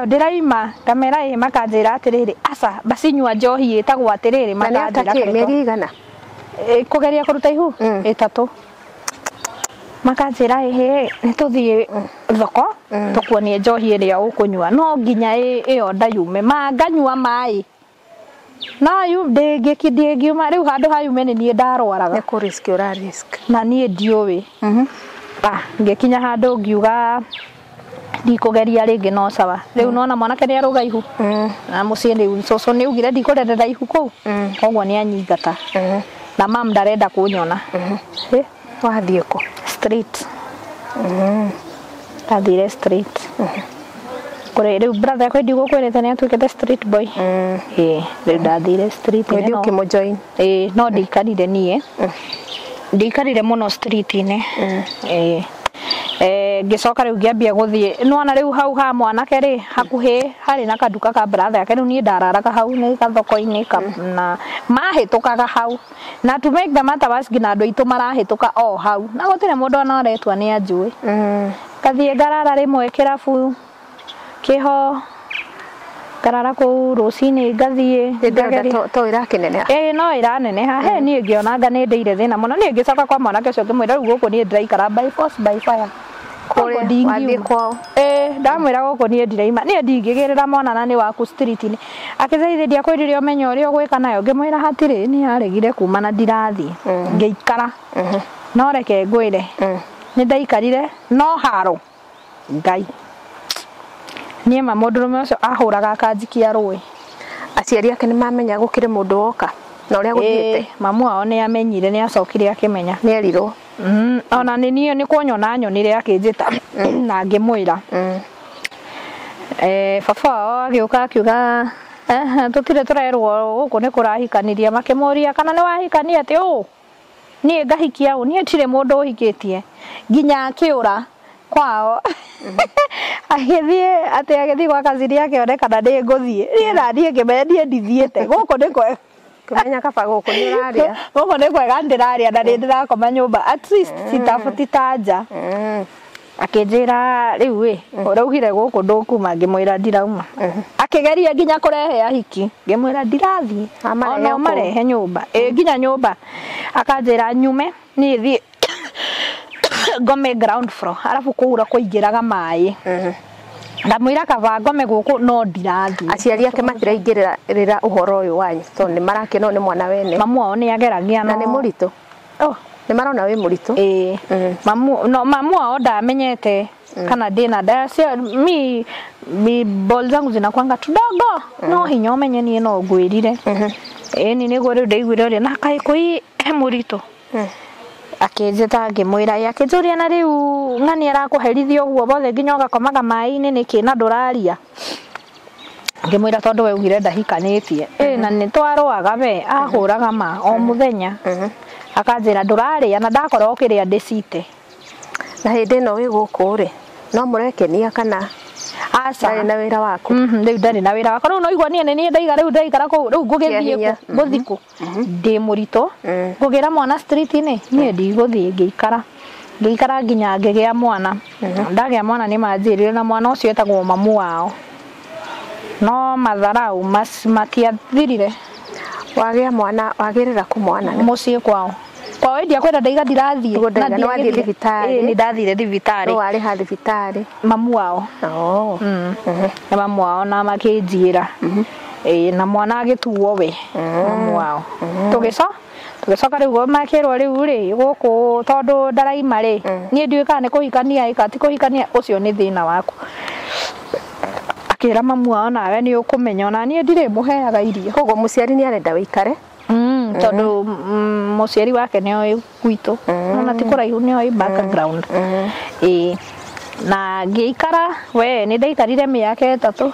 ndĩraima ngamera ĩ makanjĩra atĩrĩrĩ aca bacinyua njohi ĩtagwo atĩrĩrĩ makanjĩra mĩeri igana kũgeria kũruta ihu ĩtatũ makanjĩra ĩhĩ nĩ tũthiĩ thoko tũkuonie njohi ĩrĩa ũkũnyua no nginya ĩyo nda yume manganyua maĩ no yu ndĩngĩkiuma rĩu handũ ha yume nĩ niĩ ndarwaraga nĩ kũ risk ũra risk na niĩ ndiũĩ. Ngĩkinya handũ ngiuga ndikũgeria rĩngĩ no sawa rĩu nona mwanake nĩ arũga ihu na mũciĩ rĩu cũcũ nĩ augire ndikũrerera ihu kũu koguo nĩ anyingata na mam ndarenda kũnyona. Wathiĩ kũ? Street. Ndathire street. Kũrĩ rĩu brother yakwa ndigũkwĩrĩte nĩ atuĩkĩte street boy. Ĩĩ rĩu ndathire street. Ũgĩthiĩ ũkĩmũjoin? Ĩĩ no ndiikarire niĩ. Ndiikarire mũno street-inĩ. Ĩĩ. Ngĩcoka rĩu ngĩambia gũthiĩ nĩwona rĩu hau ha mwanake rĩ hakuhĩ harĩ na kanduka ka brother yake rĩu niĩ ndararaga hau nĩ gathoko-inĩ na mahĩtũkaga hau na to make the matter worse nginya andũ aitũ marahĩtũka o hau na gũtirĩ mũndũ ona ũretua nĩ anjũĩ. Ngathiĩ ngarara rĩmwe kĩrabu kĩho ngarara kũu rũcinĩ ngathiĩ to ĩrakĩneneha? Ĩĩ no ĩraneneha. He niĩ ngĩona nĩ ndĩire thĩna mũno niĩ ngĩcoka kwa mwanake ũcio ngĩmwĩra rĩu gũkũ niĩ ndĩraikara by force by fire. Kũrĩa wathiĩ kwao? Ĩĩ ndamwĩra gũkũ niĩ ndiraima niĩ ndingĩgĩrĩra mwana na nĩ waku street-inĩ. Akĩnjĩra ndiakwĩrire ũmenye ũrĩa ũgwĩka nayo ngĩmwĩra hatirĩ nĩ aregire kuma na ndirathiĩ ngĩikara no reke ngwĩre nĩ ndaikarire no haro Ngai niĩ ma mũndũrũme ũcio ahũraga akanjikia rũĩ. Aciari ake nĩ mamenya gũkĩrĩ mũndũ woka na ũrĩa gũthiĩte? Mamu wao nĩ amenyire nĩ acokire akĩmenya. Nĩ erirwo? Ona nĩ niĩ nĩ kũnyona nyonire akĩnjĩta na ngĩmwĩra. Baba wao agĩũka akiuga tũtirĩ tũrerwo gũkũ nĩ kũrahikanirie makĩmũria kana nĩ wahikania atĩ ũ niĩ ngahikia ũ niĩ ndirĩ mũndũ ũhikĩtie nginya akĩũra kwao. Agĩthiĩ atĩ agĩthiĩ gwa kazini yake one kana nĩ ngũthiĩ. Niĩ na niĩ ngĩmenya niĩ ndithiĩte. Gũkũ nĩ kwega. Kũmenya kaba gũkũ nĩ ũrarĩa. Gũkũ nĩ kwega ndĩrarĩa na nĩ ndĩrakoma nyũmba. At least citabuti ta nja. Akĩnjĩra rĩu ĩ ũraugire gũkũ ndũkuma, ngĩmwĩra ndirauma. Akĩgeria nginya kũrehe ahiki, ngĩmwĩra ndirathiĩ. Ona marehe nyũmba. Ĩ nginya nyũmba. Akanjĩra nyume niĩ thiĩ ngome ground floor, arabu kũura kũingĩraga maĩ. Ndamwĩra kaba ngome gũkũ no ndirathiĩ. Aciari ake matiraingĩrĩra ũhoro ũyũ wanyu tondũ nĩ marakĩona nĩ mwana wene. Mamu wao nĩ ageragia no. Na nĩ mũritũ. Oh, nĩ marona wĩ mũritũ. Ĩĩ. Mamu no mamu wao ndamenyete kana ndĩna nda. Mi mi ball zangu zinakwanga tudogo. No hinya ũmenye niĩ no ngwĩrire. Ĩni nĩguo rĩu ndaiguire ũrĩa na kaĩ kũi he mũritũ. Akĩnjĩta ngĩmwĩra akĩnjũria na rĩu ng'ani arakũherithia ũguo bothe nginya ũgakomaga maĩ-inĩ nĩkĩ na ndũraria. Ngĩmwĩra tondũ we ugire ndahikanĩtie. Ĩ na nĩ twarũaga we ahũraga ma o mũthenya. Akanjĩra ndũrarĩa na ndakorwo ũkĩrĩa ndĩcite. Na hĩndĩ ĩno wĩ gũkũ rĩ no mũrekenia kana aca ndarĩ na wĩra waku? Rĩu ndarĩ na wĩra wakwa. Rĩu no igua niĩ nĩ ndaiga rĩu ndaikara kũu rĩu ngũgĩthiĩ kũ ngũthiĩ kũ ndĩ mũritũ ngũgĩra mwana street-inĩ niĩ ndigũthiĩ. Ngĩikara ngĩikara nginya ngĩgĩa mwana. Ndagĩa mwana nĩ manjĩrire na mwana ũcio etagwo mamu wao. No matharau matiathirire. Wagĩa mwana wagĩrĩra kũ mwana? Mũciĩ kwao. Kwao ndiakwenda ndaiga ndirathiĩ. Na nĩ wathiĩ thibitarĩ? Ĩĩ nĩ ndathire thibitarĩ. No warĩha thibitarĩ? Mamu wao. Oh. Nĩ mamu wao na makĩnjĩra. Ĩĩ na mwana agĩtuo we mamu wao. Tũgĩcoka rĩu makĩrwo rĩu rĩ gũkũ tondũ ndaraima rĩ niĩ ndiũĩ kana nĩ kũhikania ĩka ti kũhikania ũcio nĩ thĩna waku. Akĩra mamu wao nawe nĩ ũkũmenya ona niĩ ndirĩ mũheaga irio. Koguo mũciari nĩ arenda wĩikare? Tondũ mũciari wake nĩ oĩ gwitũ ona ti kũraihu nĩ oĩ background. Ĩĩ na ngĩikara we nĩ ndaikarire mĩaka 3.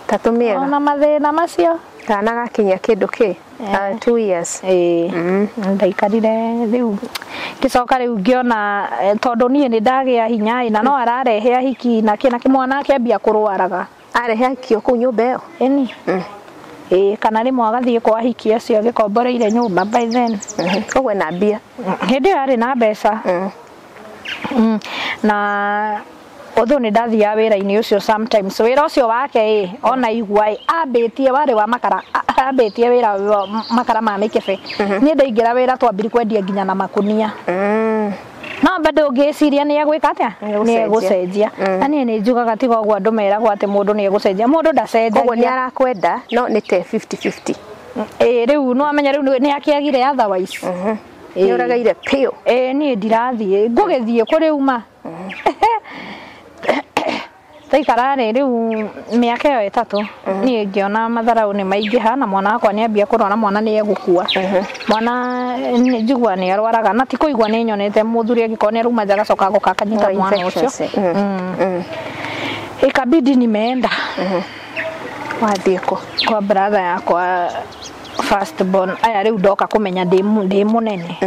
3 mĩega. Ona mathĩna macio. Kana gakinya kĩndũ kĩ 2 years. Ĩĩ ndaikarire rĩu ngĩcoka rĩu ngĩona tondũ niĩ nĩ ndagĩa hinya na no ararehe ahiki na kĩ na kĩmwana akĩambia kũrwaraga. Arehe ahiki o kũu nyũmba ĩyo? Ĩni. Ĩĩ kana rĩmwe agathiĩ kwa ahiki acio agĩkomboreire nyũmba by then. Koguo ena mbia? Hĩndĩ ĩyo arĩ na mbeca. Na although nĩ ndathiaga wĩra-inĩ ũcio sometimes wĩra ũcio wake ĩ ona igua ĩ ambĩtie warĩ wa makara ambĩtie wĩra wa makara ma mĩkebe. Niĩ ndaingĩra wĩra twambire kwendia nginya na makunia. No bado ũngĩciria nĩ egwĩka atĩa? Nĩ egũcenjia. Na niĩ nĩ njugaga tiga ũguo andũ meragwo atĩ mũndũ nĩ egũcenjia. Mũndũ ndacenjagia. Koguo nĩ arakwenda no nĩ te 50-50. Ĩĩ rĩu no amenya rĩu nĩ akĩagire otherwise. Nĩ ũragaire piũ. Ĩĩ niĩ ndirathiĩ ngũgĩthiĩ kũ rĩu ma. Ndaikara rĩ rĩu mĩaka ĩyo 3 niĩ ngĩona matharau nĩ maingĩha na mwana wakwa nĩ ambia kũrwara mwana nĩ egũkua. Mwana njigua nĩ arwaraga na ti kũigua nĩ nyonete mũthuri angĩkorwo nĩ aruma nja agacoka agoka akanyita mwana ũcio. Ikabidi nimeenda. Wathiĩ kũ? Kwa brother yakwa first born. Aya rĩu ndoka kũmenya ndĩ mũnene.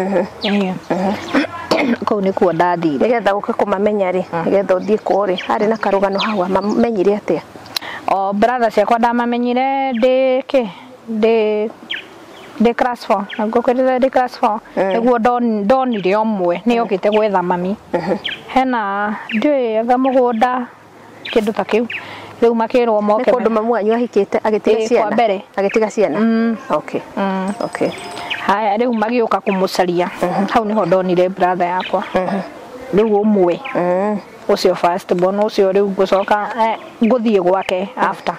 Kũu nĩkuo ndathire. Nĩgetha ũke kũmamenya rĩ, nĩgetha ũthiĩ kũu rĩ, harĩ na karũgano hau mamenyire atĩa? O brother ciakwa ndamamenyire ndĩ kĩ ndĩ class 4. Na ngũkwĩrire ndĩ class 4 nĩguo ndonire ũmwe nĩ okĩte gwetha mami. Hena ndiũĩ anga mũgũnda kĩndũ ta kĩu. Rĩu makĩrwo moke. Nĩ kũndũ mamu wanyu ahikĩte agĩtiga ciana? Kwa mbere. Agĩtiga ciana? Okay. Okay. Haya rĩu magĩũka kũmũcaria. Hau nĩho ndonire brother yakwa. Rĩu ũmwe. Ũcio first born ũcio rĩu ngũcoka ngũthiĩ gwake after.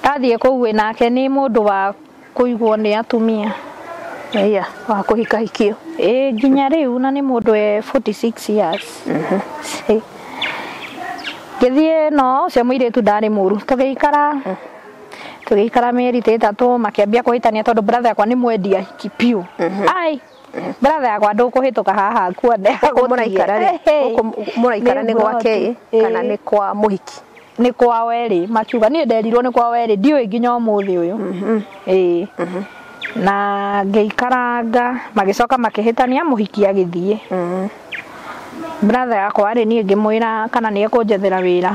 Ndathiĩ kũu nake nĩ mũndũ wa kũigwo nĩ atumia. Iya, wa kũhikahikio. Ĩĩ nginya rĩu na nĩ mũndũ e 46 years. Ngĩthiĩ no ũcio mũirĩtu ndarĩ mũru. Tũgĩikara mĩeri ta 3 makĩambia kũhĩtania tondũ brother yakwa nĩ mwendia hiki piũ. Ai brother yakwa ndũkũhĩtũka haha kuone. Gũkũ mũraikara rĩ? Gũkũ mũraikara nĩ gwake kana nĩ kwa mũhiki? Nĩ kwa werĩ makiuga niĩ nderirwo nĩ kwa werĩ ndiũĩ nginya ũmũthĩ ũyũ. Ĩĩ. Na ngĩikaranga magĩcoka makĩhĩtania mũhiki agĩthiĩ. Brother yakwa rĩ niĩ ngĩmwĩra kana nĩ ekũnjethera wĩra,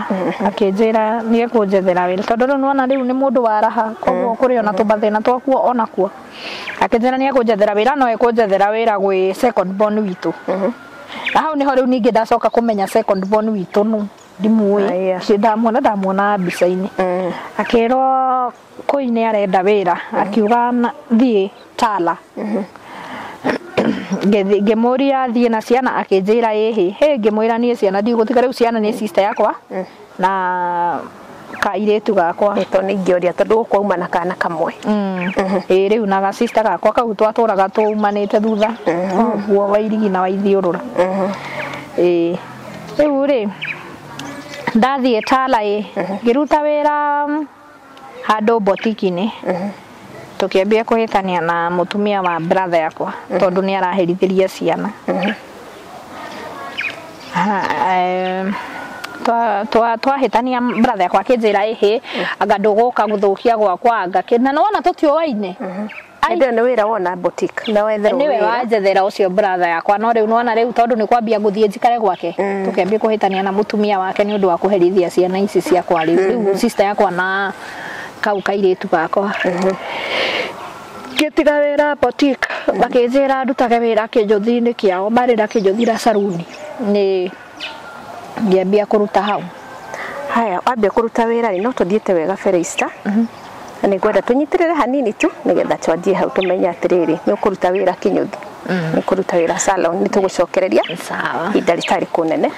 akĩnjĩra nĩ ekũnjethera wĩra tondũ rĩu nĩwona rĩu nĩ mũndũ wa raha, koguo kũrĩ ona tũmathĩna twakuo onakuo. Akĩnjĩra nĩ ekũnjethera wĩra, no ekũnjethera wĩra gwĩ second born witũ. Na hau nĩho rĩu ningĩ ndacoka kũmenya second born witũ nũ, ndimuĩ, ndamuona mbica-inĩ. Akĩrwo kũi nĩ arenda wĩra, akiuga thiĩ Tala. Ngĩmũria thiĩ na ciana, akĩnjĩra ĩhĩ. Hĩ, ngĩmwĩra niĩ ciana ndigũtiga, rĩu ciana nĩ sister yakwa na kairĩtu gakwa. Tondũ nĩ ingĩũria tondũ gũkũ auma na kana kamwe. Ĩĩ rĩu na ga sister gakwa kau twatũraga tũumanĩte thutha ũguo wa irigi na wa ithiũrũra. Ĩĩ rĩu rĩ ndathiĩ Tala ĩ ngĩruta wĩra handũ botiki-inĩ. Tũkĩambia kũhĩtania na mũtumia wa brother yakwa tondũ nĩ araherithĩria ciana. Twahĩtania brother yakwa akĩnjĩra ĩhĩ anga ndũgũka gũthũkia gwakwa anga kĩ, na nĩwona tũtiũaine. Hĩndĩ ĩyo nĩ wĩra wona boutique na wetherwo wĩra. Nĩwe wanjethera ũcio brother yakwa, no rĩu nĩwona rĩu tondũ nĩ kwambia gũthiĩ njikare gwake, tũkĩambia kũhĩtania na mũtumia wake nĩ ũndũ wa kũherithia ciana ici ciakwa rĩu. Rĩu sister yakwa na kau kairĩtu gakwa. Ngĩtiga wĩra boutique, makĩnjĩra ndutage wĩra kĩnjũthi-inĩ kĩao, marĩ na kĩnjũthi na saruni. Nĩ ngĩambia kũruta hau. Haya, wambia kũruta wĩra rĩ, no tũthiĩte wega Felista. Na nĩngwenda tũnyitĩrĩre hanini tu nĩgetha twanjie hau tũmenye atĩrĩrĩ nĩ ũkũruta wĩra kĩnyũthi, nĩ ũkũruta wĩra salon, nĩ tũgũcokereria ihinda rĩtarĩ kũnene.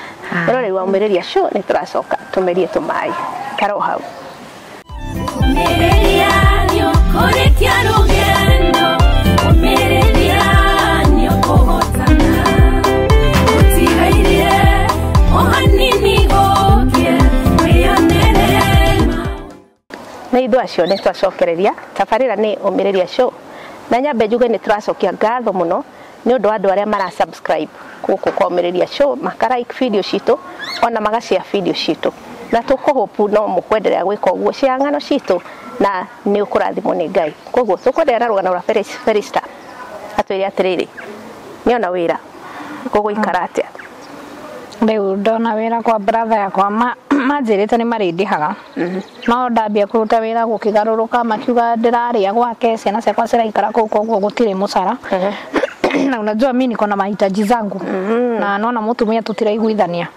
Rĩu waumĩrĩria show nĩ tũracoka tũmerie tũmaĩ karo hau. Na ithuĩ acio nĩ twacokereria tabarĩra nĩ ũmĩrĩria show, na nyambe njuge nĩ tũracokia ngatho mũno nĩ ũndũ wa andũ arĩa mara subscribe gũkũ kwa ũmĩrĩria show, maka like video citũ ona maga share video citũ, na tũkũhopu no mũkwenderea gwĩka ũguo, share ng'ano citũ na nĩ ũkũrathimwo nĩ Ngai. Koguo tũkwenderea na rũgano rwa Felista atwĩre atĩrĩrĩ nĩona wĩra gũgũikara atĩa. Rĩu ndona wĩra kwa brother yakwa manjĩrĩte nĩ marĩndĩhaga, no ndambia kũruta wĩra gũkĩgarũrũka, makiuga ndĩrarĩa gwake, ciana ciakwa ciraikara kũu, koguo gũtirĩ mũcara. Na unajua mimi niko na mahitaji zangu na naona mũtumia tũtiraiguithania.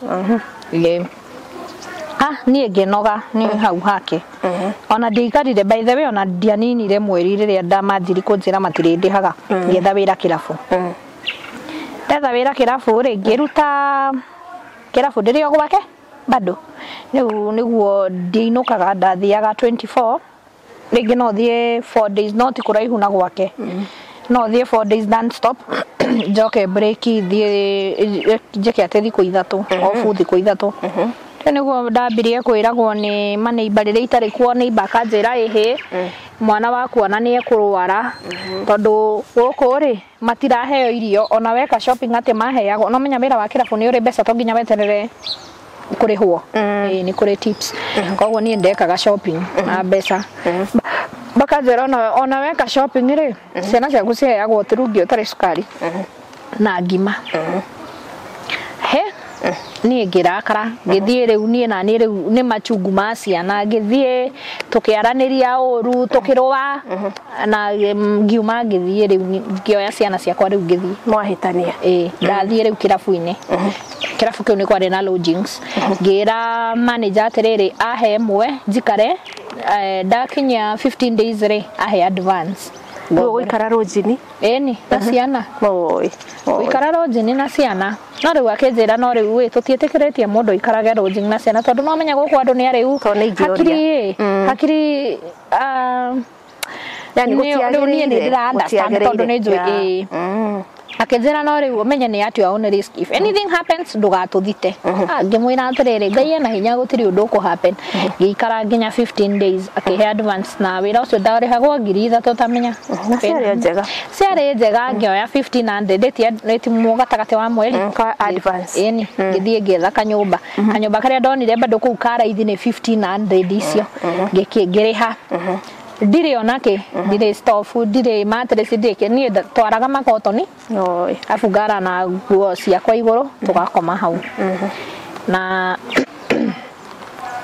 Niĩ ngĩnoga nĩ hau hake. Ona ndiaikarire, by the way, ona ndianinire mweri rĩrĩa ndamanjiri kũnjĩra matirĩndĩhaga, ngĩetha wĩra kĩrabu. Ndetha wĩra kĩrabu rĩ, ngĩruta kĩrabu ndĩrĩ o gwake bado. Rĩu nĩguo ndiinũkaga, ndathiaga 24, rĩngĩ no thiĩ 4 days, no ti kũraihu na gwake. No thiĩ 4 days non stop, njoke break thiĩ njĩke atĩ thikũ ithatũ, off thikũ ithatũ. Rĩu nĩguo ndambirie kwĩragwo nĩ maneiba rĩrĩa itarĩ kuo, neighbor akanjĩra ĩhĩ mwana waku ona nĩ ekũrwara tondũ gũkũ rĩ matiraheo irio, ona weka shopping atĩ maheagwo. No menya wĩra wa kĩrabu nĩ ũrĩ mbeca, to nginya weterere kũrĩhwo. Ĩĩ nĩ kũrĩ tips, koguo niĩ ndekaga shopping na mbeca. Bakanjĩra ona weka shopping rĩ, ciana ciaku ciheagwo turungi ũtarĩ cukari na ngima. He niĩ ngĩrakara, ngĩthiĩ rĩu niĩ na niĩ rĩu nĩ machungu ma ciana, ngĩthiĩ tũkĩaranĩria ũru, tũkĩrũa na ngiuma ngĩthiĩ rĩu ngĩoya ciana ciakwa rĩu ngĩthiĩ. Mwahĩtania? Ĩĩ, ndathiĩ rĩu kĩrabu-inĩ. Kĩrabu kĩu nĩ kwarĩ na lodgings. Ngĩra manager atĩrĩrĩ ahe ĩmwe njikare, ndakinya 15 days rĩ ahe advance. Rĩu ũgũikara lodging? Ĩni, na ciana. Gũikara lodging na ciana. No rĩu akĩnjĩra no rĩu ĩ tũtiĩtĩkĩrĩtie mũndũ aikarage lodging na ciana tondũ no menya gũkũ andũ nĩ arĩu. Hakiri hakiri yani rĩu niĩ nĩ ndĩra understand tondũ nĩ njũĩ ĩ. Akĩnjĩra no rĩu ũmenye nĩ at your own risk, if anything happens ndũgatũthite. Ngĩmwĩra atĩrĩrĩ Ngai ena hinya gũtirĩ ũndũ ũkũ happen. Ngĩikara nginya 15 days akĩhe advance, na wĩra ũcio ndarĩhagwo 3,000 ũtamenya. Na ciarĩ njega? Ciarĩ njega, ngĩoya 1,500 nĩ gatagatĩ wa mweri kwa advance. Ĩni, ngĩthiĩ ngĩetha kanyũmba. Kanyũmba karĩa ndonire bado kũu ka raithi nĩ 1,500 icio. Ngĩrĩha. Ndirĩ onake, ndirĩ stove, ndirĩ mattress, ndirĩ kĩ, niĩ twaraga makotoni. Oi. Afu ngara na nguo ciakwa igũrũ tũgakoma hau. Na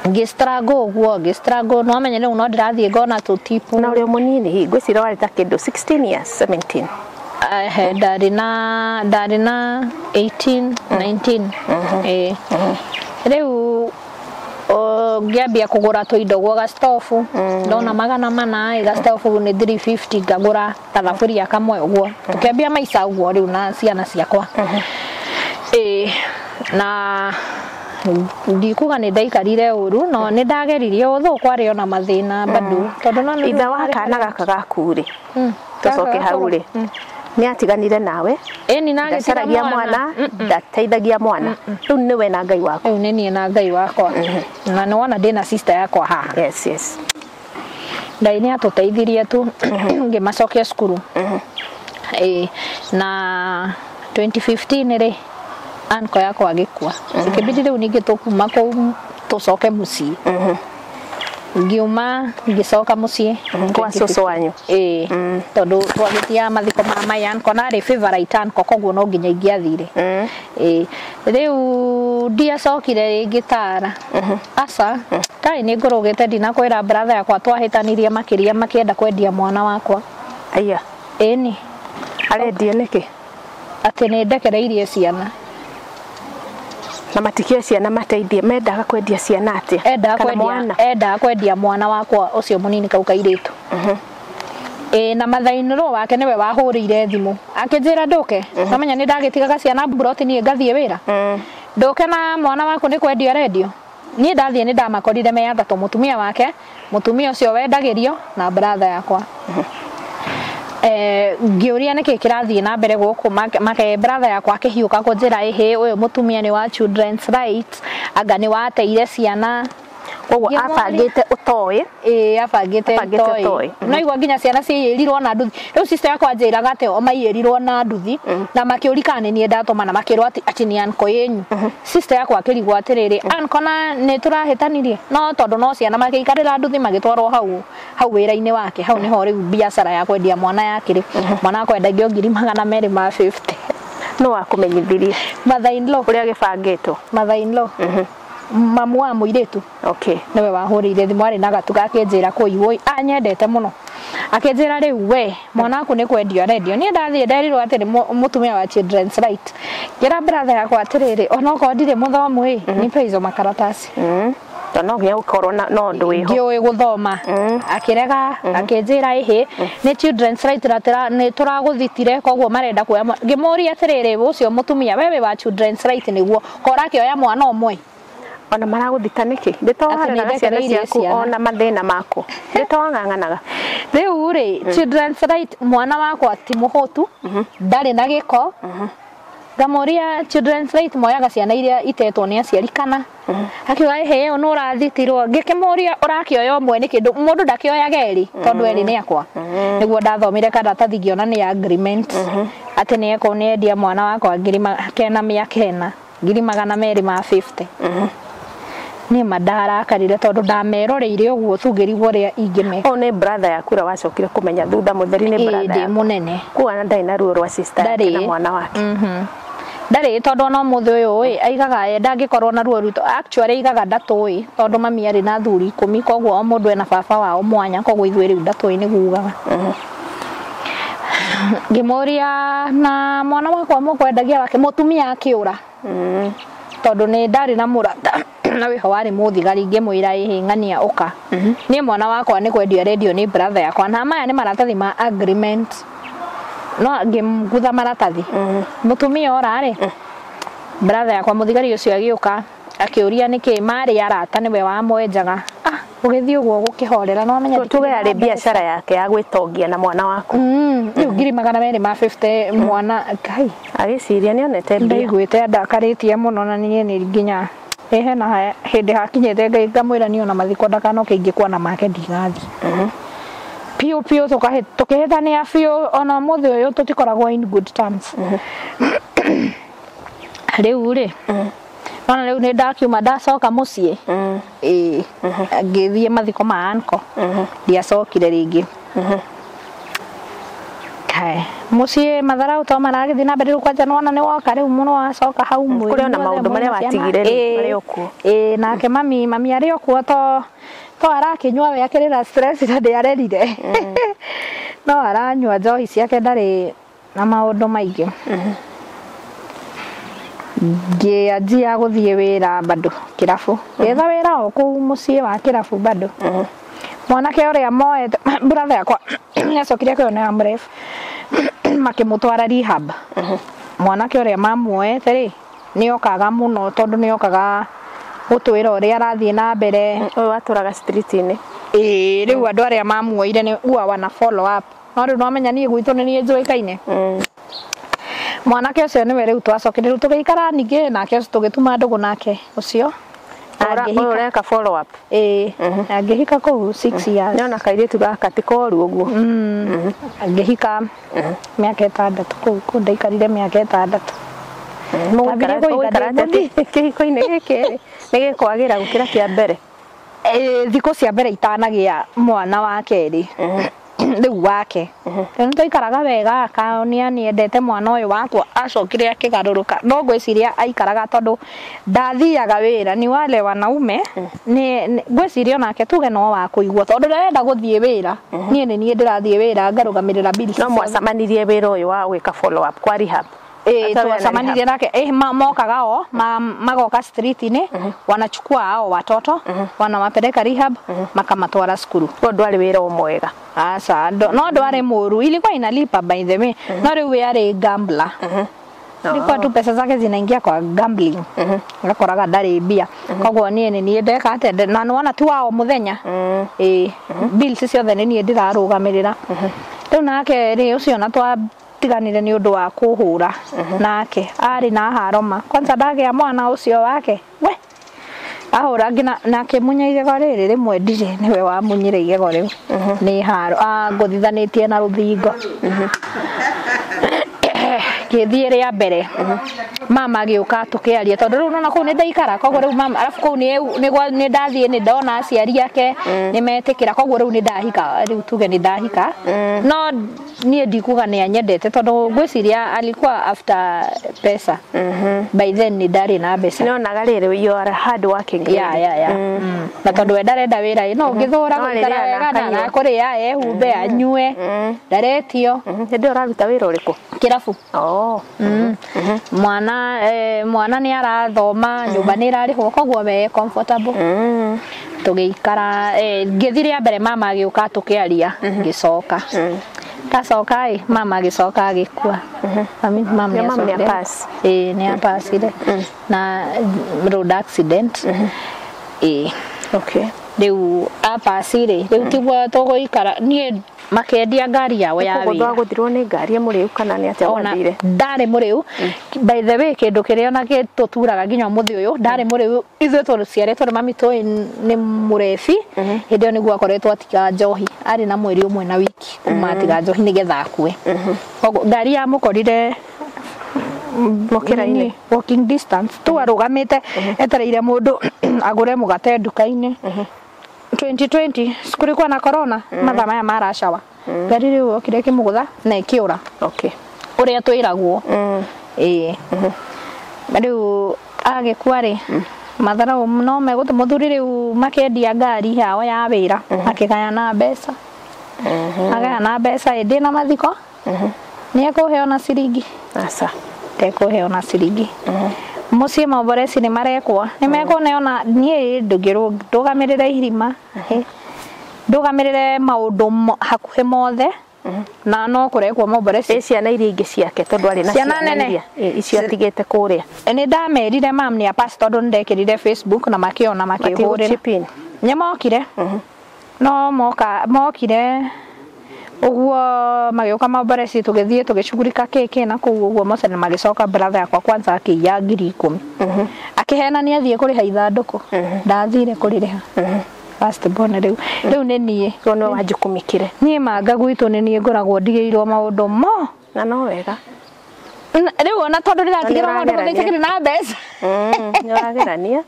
ngĩ-struggle ũguo, ngĩ-struggle, no menye rĩu no ndĩrathiĩ ngona tũtipu. Na ũrĩ o mũnini hihi ngwĩciria warĩ ta kĩndũ 16 years, 17. Ehe, ndarĩ na 18, 19. Ĩĩ. Rĩu ngĩambia kũgũra tũindo gwa gastofu, ndona 400 ĩ gastofu nĩ 350, ngagũra gathaburia kamwe ũguo. Tũkĩambia maica ũguo rĩu na ciana ciakwa. Ĩĩ, na ndikuga nĩ ndaikarire ũru, no nĩ ndageririe, ũthũ kwarĩ ona mathĩna bado, tondũ no nĩ Ithe wa kana gaka gaku rĩ, tũcoke hau rĩ, nĩ atiganire nawe? Ĩni, na agĩtiga. Ndacaragia mwana, ndateithagia mwana, rĩu nĩwe na Ngai waku. Rĩu nĩ niĩ na Ngai wakwa, na nĩ wona ndĩna sister yakwa haha. Yes. Ngai nĩ atũteithirie tu ngĩmacokia cukuru. Ĩĩ, na 2015 rĩ, anko yakwa agĩkua, ikĩbidi rĩu ningĩ tũkuma kũu tũcoke mũciĩ. Ngiuma ngĩcoka mũciĩ. Kwa cũcũ wanyu? Ĩĩ, tondũ twagĩtia mathiko ma my uncle, na arĩ favorite uncle, koguo no nginya ingĩathire. Ĩĩ, rĩu ndiacokire rĩngĩ tara, aca kai nĩ ngũrũgĩte, ndinakwĩra brother yakwa twahĩtanirie makĩria makĩenda kwendia mwana wakwa. Aya. Ĩni. Arendio nĩkĩ? Atĩ nĩ ndekereirie ciana. Na matikio ciana mateithie, mendaga kwendia ciana atĩa? Endaga Kana kwendia mwana? Endaga kwendia mwana wakwa ũcio mũnini, kau kairĩtu. Ĩĩ, na mother-in-law wake nĩwe wahũrĩire thimũ akĩnjĩra ndũke. Namenya nĩ ndagĩtigaga ciana mburoti, niĩ ngathiĩ wĩra. Ndũke na mwana waku nĩ kwendio arendio. Niĩ ndathiĩ nĩ ndamakorire me atatũ, mũtumia wake, mũtumia ũcio wendagĩrio, na brother yakwa. Ngĩũria nĩkĩ kĩrathiĩ na mbere gũkũ, make brother yakwa akĩhiũka kũnjĩra, ĩhĩ, ũyũ mũtumia nĩ wa children's rights, anga nĩ wateire ciana. Koguo Ngĩmũria- abangĩte ũtoĩ. Ĩĩ, abangĩte. Abangĩte toĩ. toĩ. No igua nginya ciana ciiyĩrirwo na nduthi. Rĩu sister yakwa anjĩraga atĩ o maiyĩrirwo na nduthi, na makĩũri kana nĩ niĩ ndatũma, na makĩrwo atĩ nĩ anko yenyu. Sister yakwa akĩrigwo atĩrĩrĩ, anko na nĩ tũrahĩtanirie, no tondũ no ciana makĩikarĩra nduthi magĩtwarwo hau hau wĩra-inĩ wake. Hau nĩho rĩu biacara ya kwendia mwana yakĩrĩ. Mwana wakwa endagio 250,000. No wakũmenyithirie? Mother in law. Ũrĩa gĩbangĩtwo? Mother in law, mamu wa mũirĩtu, nĩwe wahũrĩire thimũ, arĩ na gatuga, akĩnjĩra kũi woi anyendete mũno, akĩnjĩra rĩu we mwana waku nĩ kwendio arendio. Niĩ ndathiĩ nderirwo atĩ nĩ mũtumia wa children's right. Ngĩra brother yakwa atĩrĩrĩ, onokorwo ndirĩ mũthomu ĩ, nipe hizo makaratasi. To no nginya gũkorwo na ũndũ wĩho. Ndiũĩ gũthoma. Akĩrega, akĩnjĩra ĩhĩ, nĩ children's right na nĩ tũragũthitire, koguo marenda kuoya Ngĩmũria atĩrĩrĩ, ũcio mũtumia wewe wa children's right nĩguo kora akĩoya mwana ũmwe? Ona maragũthita nĩkĩ? Ndĩtohareraga Atĩ ciana nĩndekereirie ciaku ciana. ona mathĩna maku ndĩtowang'ang'anaga. Rĩu rĩ, children's right, mwana wakwa ti mũhũtu, ndarĩ na gĩko. Ngamũria, children's right moyaga ciana iria itetwo nĩ aciari kana? Akiuga ĩhĩ, ĩyo nĩ ũrathitirwo. Ngĩkĩmũria, ũrakĩoya ũmwe nĩkĩ? Mũndũ ndakĩoyaga erĩ, tondũ erĩ nĩ akwa. Nĩguo ndathomire karatathi ngĩona nĩ agreement atĩ nĩ ekũ nĩ endia mwana wakwa 900,000, 250,000. Niĩ ma ndarakarire tondũ ndameroreire ũguo tu, ngĩrigwo ũrĩa ingĩmeka. Ũyũ nĩ brother yaku ũrĩa wacokire kũmenya thutha mũtheri nĩ Ĩĩ, brother ndĩ yaku? Mũnene. Kuga ndarĩ na ruo rwa sister yake na Ndarĩ. mwana wake? Ndarĩ, tondũ ona ũmũthĩ ũyũ ĩ aigaga ye ndangĩkorwo na ruo rwitũ. Actually aigaga ndatũĩ, tondũ mami arĩ na athuri 10, koguo o mũndũ ena baba wao mwanya, koguo ithuĩ rĩu ndatũĩ, nĩguo ugaga. Ngĩmũria, na mwana wakwa mũkwendagia wake? Mũtumia akĩũra, tondũ nĩ ndarĩ na mũrata na wĩho warĩ mũthigari. Ngĩmwĩra, ĩhĩ ng'ania, ũka, niĩ mwana wakwa nĩ kwendio arendio nĩ brother yakwa, na maya nĩ maratathi ma agreement. No ngĩmgutha maratathi, mũtumia ora rĩ, brother yakwa mũthigari ũcio agĩũka akĩũria nĩkĩ marĩ arata, nĩwe wamwenjaga. Ah, gũgĩthiĩ ũguo gũkĩhorera, no amenya. Tuge yarĩ biacara yake ya gwĩtongia na mwana waku. Rĩu 250,000 mwana, Ngai. Agĩciria nĩ onete mbia. Ndaiguĩte ndakarĩtie mũno, na niĩ nĩ nginya ĩ hena hĩndĩ hakinyĩte Ngai ngamwĩra niĩ ona mathiko ndakanoke, ingĩkua na make ndigathiĩ piũ piũ. Tũkĩhĩtania biũ, ona ũmũthĩ ũyũ tũtikoragwo in good terms. Rĩu rĩ, Nona rĩu nĩ ndakiuma ndacoka mũciĩ. Ĩĩ, ngĩthiĩ mathiko ma anko, ndiacokire rĩngĩ. Kae mũciĩ matharau to maragĩthiĩ na mbere rĩu, kwanja nĩwona nĩ woka rĩu mũno wacoka hau mwĩ Kũrĩ ona maũndũ marĩa watigire rĩu marĩ o kuo. Ĩĩ, nake mami arĩ o kuo, to arakĩnyua we akĩrĩ na stress na nĩarerire, no aranyua njohi ciake, ndarĩ na maũndũ maingĩ. Ngĩanjia gũthiĩ wĩra bado kĩrabu, ngĩetha wĩra o kũu mũciĩ wa kĩrabu bado. Mwanake ũrĩa moete brother yakwa nĩacokire akĩona AMREF, makĩmũtwara rehab. Mwanake ũrĩa mamuoete rĩ, nĩokaga mũno, tondũ nĩokaga gũtwĩra ũrĩa arathiĩ na mbere. Ũyũ watũraga street-inĩ? Ĩĩ, rĩu andũ arĩa mamuoire nĩ huwa wana follow up, no rĩu nomenya niĩ gwitũ nĩ niĩ njũĩkaine. Mwanake ũcio nĩwe rĩu twacokire rĩu tũgĩikara ningĩ nake ũcio, tũgĩtuma ndũgũ nake ũcio. Ũyũ ũreka follow up? Ĩĩ, na ngĩhika kũu 6 years. Nĩona kairĩtu gaka ti koru ũguo. Ngĩhika mĩaka 6 kũu ndaikarire mĩaka 6. Mũgũikara Ndambire kũhika ndĩ atĩa kĩhiko-inĩ gĩkĩ rĩ, nĩ gĩkwagĩra gũkĩra kĩa mbere? Ĩĩ, thikũ cia mbere itanagĩa mwana wa kerĩ rĩu wake, rĩu nĩtwaikaraga wega, akaonia nĩendete mwana ũyũ wakwa. Acokire akĩgarũrũka, no ngwĩciria aikaraga tondũ ndathiaga wĩra. Ni wale wanaume nĩ ngwĩciria onake tuge no wa kũigua, tondũ ndarenda gũthiĩ wĩra, niĩ nĩ niĩ ndĩrathiĩ wĩra ngarũgamĩrĩra bills. No mwacemanirie wĩra ũyũ wa gwĩka follow up kwa rehab? Ĩĩ. Hata wewe na Twacemanirie nake mokaga o magoka street-inĩ, wanachukua hao watoto, wanawapeleka rehab, makamatwara cukuru. Ũyũ ndwarĩ wĩra o mwega? Aca, no ndwarĩ mũru, ilikuwa inalipa by the way, no rĩu we arĩ gambler, ilikuwa tu pesa zake zinaingia kwa gambling, ngakoraga ndarĩ mbia. Koguo niĩ nĩ niĩ ndeka atĩa, na nĩwona ti wa o mũthenya. Ĩĩ, bills ciothe nĩ niĩ ndĩrarũgamĩrĩra rĩu. Nake rĩ ũcio na twatiganire nĩ ũndũ wa kũhũra nake, arĩ na haroma kwanza ndagĩa mwana ũcio wake, we ahũra nginya na akĩmunya igego rĩrĩ rĩmwe, ndirĩ nĩwe wamunyire igego rĩu nĩ haro ngũthithanĩtie na rũthingo. Ngĩthiĩ rĩa mbere, mama agĩũka tũkĩaria, tondũ rĩu nona kũu nĩ ndaikara. Koguo rĩu mama, arabu kũu nĩ ndathiĩ nĩ ndona aciari ake nĩ metĩkĩra, koguo rĩu nĩ ndahika, rĩu tuge nĩ ndahika. No niĩ ndikuga nĩ anyendete, tondũ ngwĩciria alikuwa after pesa. By then nĩ ndarĩ na mbeca. Nĩonaga rĩrĩ you are a hard working lady. Ya. Na tondũ we ndarenda wĩra ĩ, no ũngĩthũra No gũikara arĩrĩaga wega na akanyua. arakũrĩa, ehumbe, anyue, ndaretio. Hĩndĩ ĩyo ũraruta wĩra ũrĩkũ? Kĩrabu. Oh. Mwana nĩ arathoma, nyũmba nĩ ĩrarĩhwo, koguo we comfortable. Tũgĩikara, ngĩthiĩ rĩa mbere, mama agĩũka tũkĩaria, ngĩcoka. Ndacoka ĩ, mama agĩcoka agĩkua. Mami Yo mami nĩ nĩacokire. apass. Ĩĩ, nĩ apacire na road accident, ĩĩ. Okay. Rĩu apaci rĩ, rĩu tiguo tũgũikara, niĩ makĩendia ngari yao ya Kũgũthwo wĩra. Agũthirwo nĩ ngari mũrĩu kana nĩ atĩa Ona gwathire? ndarĩ mũrĩu. By the way, kĩndũ kĩrĩa ona gĩtũturaga nginya ũmũthĩ ũyũ, ndarĩ mũrĩu. Ithuĩ tũciarĩtwo nĩ mami tũĩ nĩ mũrebi. Hĩndĩ ĩyo nĩguo akoretwo atiga njohi, arĩ na mweri ũmwe na wiki kuma atiga njohi nĩgetha akue. Koguo ngari yamũkorire Mũkĩra-inĩ. nini, walking distance tu, arũgamĩte etereire mũndũ agũre mũgate nduka-inĩ. 2020 kulikuwa na corona, mathaa maya maracawa, ngari rĩu okire ĩkĩmũgũtha na ĩkĩũra, ũrĩa twĩragwo. Ĩĩ, rĩu agĩkua rĩ, matharau no megũtũ mũthuri rĩu makĩendia ngari yao ya wĩra, makĩgayana mbeca, agayana mbeca ĩndĩ na mathiko nĩ ekũheo na ciringi? Aca. Ndekũheo na ciringi. Mũciĩ maoboreci nĩ marekwo, nĩ mekũneona niĩ ndũgamĩrĩre irima, ndũgamĩrĩre maũndũ hakuhĩ mothe, na no kũrekwo maoboreci. Ĩ ciana iria ingĩ ciake, tondũ arĩ na Ciana nene? Iria icio atigĩte kũrĩa? Nĩ ndamerire mam nĩ apass, tondũ nĩ ndekĩrire Facebook na makĩona, makĩhũrĩra. Matigũ chip in? Nĩ mokire, no moka mokire ũguo magĩũka maoboreci, tũgĩthiĩ tũgĩcugurika kĩ na kũu ũguo mose na magĩcoka. Brother yakwa kwanza akĩiya 10,000, akĩhenania athiĩ kũrĩha ithandũkũ, ndathire kũrĩrĩha. First born rĩu nĩ niĩ. Koguo nĩwe wanjukumĩkire? Niĩ manga gwitũ nĩ niĩ ngoragwo ndigĩirwo maũndũ mo. Na no wega. Rĩu ona tondũ ndĩratigĩrwo maũndũ ũragerania. mothe, itakĩrĩ na mbeca. Nĩ ũragerania.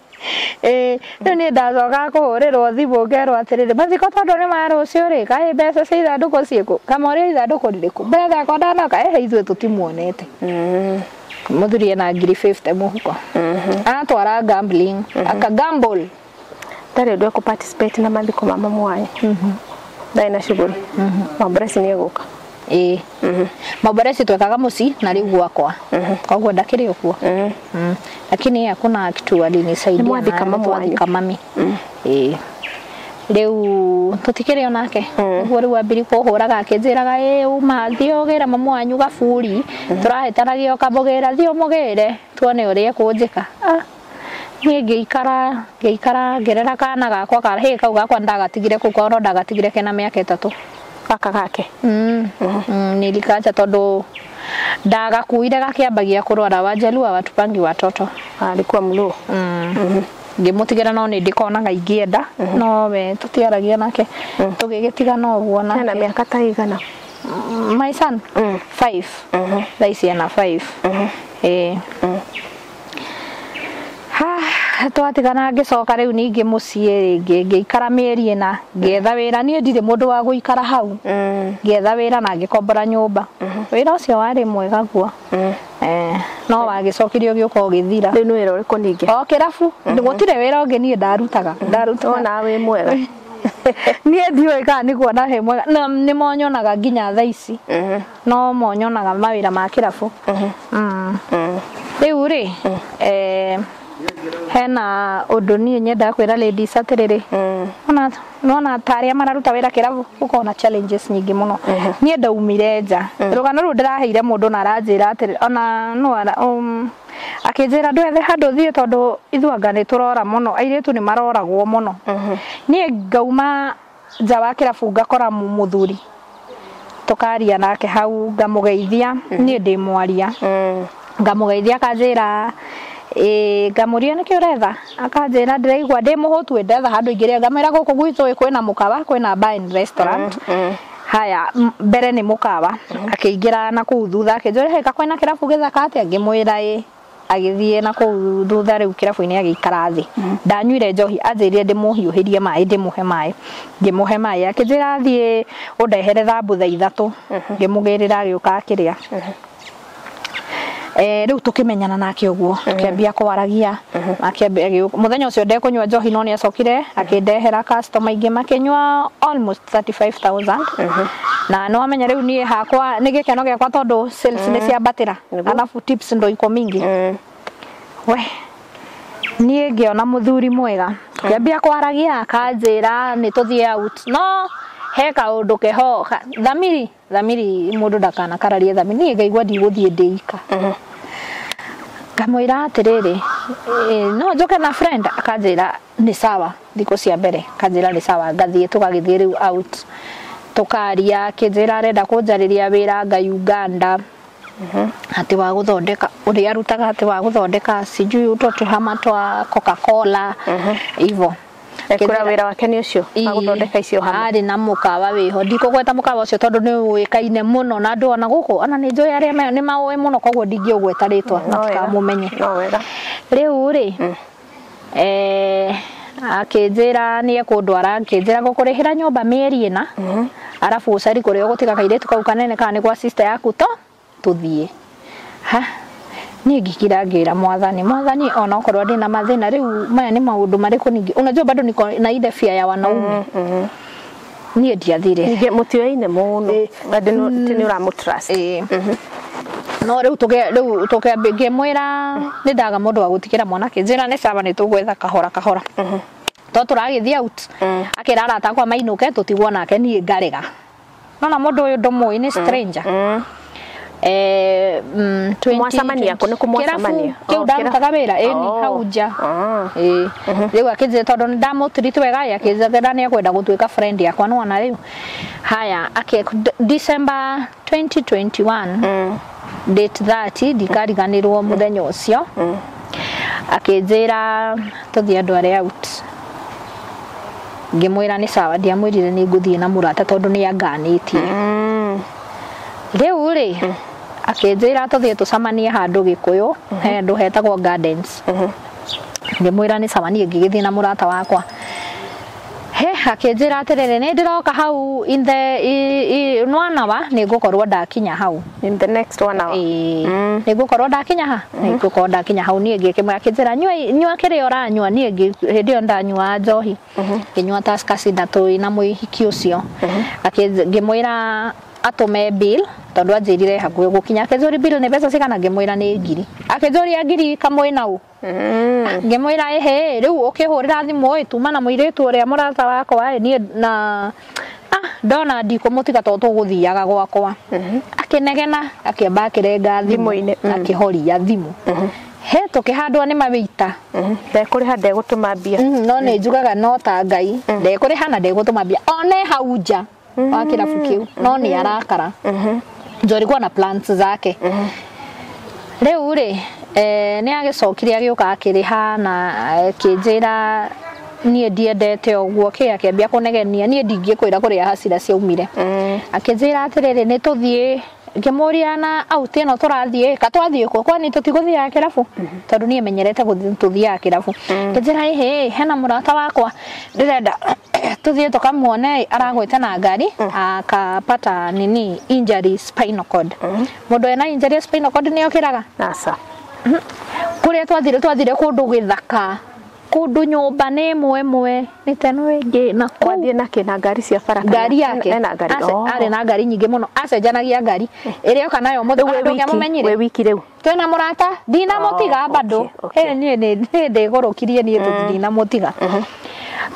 Rĩu niĩ ndacoka kũhũrĩrwo thimũ ngerwo atĩrĩrĩ, mathiko tondũ nĩ ma rũciũ rĩ, kaĩ mbeca cia ithandũkũ ciĩkũ? Kamũria ithandũkũ rĩrĩkũ? Mbeca yakwa ndanoka, ehe ithuĩ tũtimuonete. Mũthuri ena ngiri 50 mũhuko. Aratwara gambling, aka gamble. Ndarĩ ũndũ ekũ participate na mathiko ma mamu wanyu. Ndarĩ na shughuli. Maomboreci nĩ egũka. Ĩĩ. Maomboreci twekaga mũciĩ na rĩu gwakwa. Koguo ndakĩrĩ o kuo. Lakini hakuna kitu alinisaidia. Nĩ mwathika mamu wanyu? Twathika mami. Ĩĩ. Rĩu tũtikĩrĩ onake. Ũguo rĩu ambiri kũhũraga akĩnjĩraga ĩ uma thiĩ ũgĩre mamu wanyu gaburi. Tũrahĩtanagia ũkamũgĩra thiĩ ũmũgĩre tuone ũrĩa ekũnjĩka. Niĩ ngĩikara ngĩrera kana gakwa kahĩĩ kau gakwa ndagatigire kũu kwao no ndagatigire kena mĩaka 3. Gaka gake. Nilikacha tondũ ndagakuire gakĩambagia kũrwara. Wajaluo watupangi watoto. Alikuwa Mluo. Ngĩmũtigĩra no nĩ ndĩkonaga ingĩenda no we tũtiaragia nake tũgĩgĩtigana ũguo Ena nake. mĩaka ta igana? My son 5. Thaa ici ena 5. Ĩĩ. Ha, twatigana ngĩcoka rĩu ningĩ mũciĩ rĩngĩ ngĩikara mĩeri 4 ngĩetha wĩra. Niĩ ndirĩ mũndũ wa gũikara hau. Ngĩetha wĩra na ngĩkombora nyũmba. Wĩra ũcio warĩ mwega guo. No wagĩcokire ũgĩũka ũgĩthira. Rĩu nĩ wĩra ũrĩkũ ningĩ? O kĩrabu. Gũtirĩ wĩra ũngĩ niĩ ndarutaga. Ndarutaga. Wona wĩ mwega. Niĩ ndiũĩ kana nĩ kuona he mwega. Na nĩ monyonaga nginya thaa ici. No monyonaga mawĩra ma kĩrabu. Rĩu rĩ, hena ũndũ niĩ nyendaga kwĩra ladies atĩrĩrĩ, nona ta arĩa mararuta wĩra kĩrabu gũkorwo na challenges nyingĩ mũno. Niĩ ndaumire nja. Rũgano rũu ndĩraheire mũndũ na aranjĩra atĩrĩ, ona no akĩnjĩra ndwethe handũ thiĩ tondũ ithuĩ anga nĩ tũrora mũno, airĩtu nĩ maroragwo mũno. Niĩ ngauma nja wa kĩrabu ngakora mũthuri. Tũkaria nake hau ngamũgeithia, niĩ ndĩ mwaria. Ngamũgeithia akanjĩra ngamũria nĩkĩ ũretha, akanjĩra ndĩraigua ndĩ mũhũtu ndetha handũ ingĩrĩa. Ngamwĩra gũkũ gwitũ kwĩna mũkawa, kwĩna bar and restaurant. Haya, mbere nĩ mũkawa. Akĩingĩra na kũu thutha akĩnjũria hey, kwĩna kĩrabu gĩthaka atĩa? Ngĩmwĩra ĩ. Agĩthiĩ na kũu thutha rĩu kĩrabu-inĩ agĩikara thĩ. Ndanyuire njohi, anjĩrire ndĩmũhiũhĩrie maĩ, ndĩmũhe maĩ. Ngĩmũhe maĩ, akĩnjĩra thiĩ ũndehere thambutha 3. Ngĩmũgĩrĩra agĩũka akĩrĩa. Rĩu tũkĩmenyana nake ũguo, tũkĩambia kwaragia, akĩambia mũthenya ũcio ndekũnyua njohi no nĩacokire akĩndehera customer aingĩ makĩnyua almost 35,000. Na nĩ wamenya rĩu niĩ hakwa nĩ gĩkeno gĩakwa tondũ sales nĩ ciambatĩra, alafu tips ndo iko mingi. We niĩ ngĩona mũthuri mwega, tũkĩambia kwaragia akanjĩra nĩ tũthiĩ out, no he kaũndũ keho thamiri mũndũ ndakanakararie thamiri. Niĩ ngaigua ndigũthiĩ ndĩika. Ngamwĩra atĩrĩrĩ, no njoke na friend, akanjĩra nĩ sawa. Thikũ cia mbere akanjĩra nĩ sawa, ngathiĩ tũgagĩthiĩ rĩu out tũkaria, akĩnjĩra arenda kũnjarĩria wĩra nga Uganda. Atĩ wa gũthondeka ũrĩa arutaga, atĩ wa gũthondeka sijui ũtũ tũhama twa Coca-Cola hivyo. Ekũra wĩra wake nĩ ũcio wa gũthondeka icio hama. Arĩ na mũkawa wĩho, ndikũgweta mũkawa ũcio tondũ nĩ ũĩkaine mũno na andũ ona gũkũ ona nĩ njũĩ arĩa nĩ maũĩ mũno, koguo ndingĩũgweta rĩtwa matikamũmenye. No wega. Rĩu rĩ, akĩnjĩra nĩ ekũndwara, akĩnjĩra ngũkũrĩhĩra nyũmba mĩeri 4, arabu ũcari kũrĩa ũgũtiga kairĩtu kau kanene kana nĩ gwa sister yaku to tũthiĩ. Ha, niĩ ngĩkira ngĩra mwathani, mwathani onokorwo ndĩna mathĩna rĩu maya nĩ maũndũ marĩkũ ningĩ, unajua bado niko na ile fear ya wanaume. Niĩ ndiathire. Ningĩ mũtioaine mũno, atĩ nĩ ũramũ-trust. No rĩu rĩu ngĩmwĩra nĩ ndaga mũndũ wa gũtigĩra mwanake, njĩra nĩ sawa nĩ tũgwetha kahora kahora. To tũragĩthiĩ out, akĩra arata akwa mainũke tũtigwo nake, niĩ ngarega. Nona mũndũ ũyũ ndũmũĩ, nĩ stranger. Mwacemania kũ? Nĩ kũ mwacemania? Kĩu ndarutaga wĩra ĩni hau nja. Rĩu akĩnjĩra tondũ nĩ ndamũtiriti wega, akĩnjĩra nĩ ekwenda gũtuĩka friend yakwa, nĩwona rĩu. Haya, December 2021 date 30 ndikariganĩrwo mũthenya ũcio. Akĩnjĩra tũthiĩ andũ arĩa out. Ngĩmwĩra nĩ sawa, ndiamwĩrire nĩ ngũthiĩ na mũrata tondũ nĩ anganĩtie. Rĩu rĩ, Akĩnjĩra tũthiĩ tũcemanie handũ Gĩkũyũ, handũ hetagwo Gardens. Ngĩmwĩra nĩ sawa, niĩ ngĩgĩthiĩ na mũrata wakwa. He akĩnjĩra atĩrĩrĩ, nĩ ndĩroka hau in the one hour nĩ ngũkorwo ndakinya hau. In the next 1 hour. Ĩĩ, nĩ ngũkorwo ndakinya ha, nĩ ngũkorwo ndakinya hau. Niĩ ngĩkĩmwĩra, akĩnjĩra nyua kĩrĩa ũranyua. Niĩ hĩndĩ ĩyo ndanyuaga njohi, ngĩnyua Tusker cider twĩ na mũhiki ũcio. Ngĩmwĩra atũme bill tondũ anjĩrire hakuhĩ gũkinya. Akĩnjũria bill nĩ mbeca cigana, ngĩmwĩra nĩ ngiri. Akĩnjũria ngiri kamwĩ nau. Ngĩmwĩra ĩhĩ, rĩu ũkĩhũrĩra thimũ ĩ, tuma na mũirĩtu ũrĩa mũrata wakwa ĩ, niĩ na ndona ndikũmũtiga tondũ tũgũthiaga gwakwa. Akĩnegena, akĩamba akĩrenga thimũ, Thimũ-inĩ, akĩhoria thimũ. He tũkĩhandwo nĩ mawĩita. Ndekũrĩha, ndegũtũma mbia. No nĩ njugaga no ta Ngai ndekũrĩha na ndegũtũma mbia one hau nja wa kĩrabu kĩu, no nĩ arakara njo alikuwa na plans zake. Rĩu rĩ, nĩ agĩcokire agĩũka akĩrĩha na akĩnjĩra niĩ ndiendete ũguo kĩ, akĩambia kũnegenia niĩ ndingĩkwĩra kũrĩa hasira ciaumire. Akĩnjĩra atĩrĩrĩ, nĩ tũthiĩ. Ngĩmũria na out ĩno tũrathiĩ ka twathiĩ kũ, kwani tũtigũthiaga kĩrabu? Tondũ niĩ menyerete gũthiĩ tũthiaga kĩrabu. Ngĩnjĩra ĩhĩ, hena mũrata wakwa ndĩrenda tũthiĩ tũkamuone, aragwĩte na ngari akapata nini injury spinal cord. Mũndũ ena injury spinal cord nĩ okĩraga? Aca. Kũrĩa twathire kũndũ gĩthaka, kũndũ nyũmba nĩ ĩmwe ĩmwe nĩ teno ĩngĩ na kũu. Wathiĩ na kĩ, na ngari cia bara kana? Ngari yake. Ena ngari. Arĩ na ngari nyingĩ mũno, acenjanagia ngari ĩrĩa oka nayo Rĩu wĩ wiki, ndũngĩamũmenyire. wĩ wiki rĩu. Twĩna mũrata, ndinamũtiga bado. Niĩ nĩ ndĩgũrũkirie niĩ ndinamũtiga.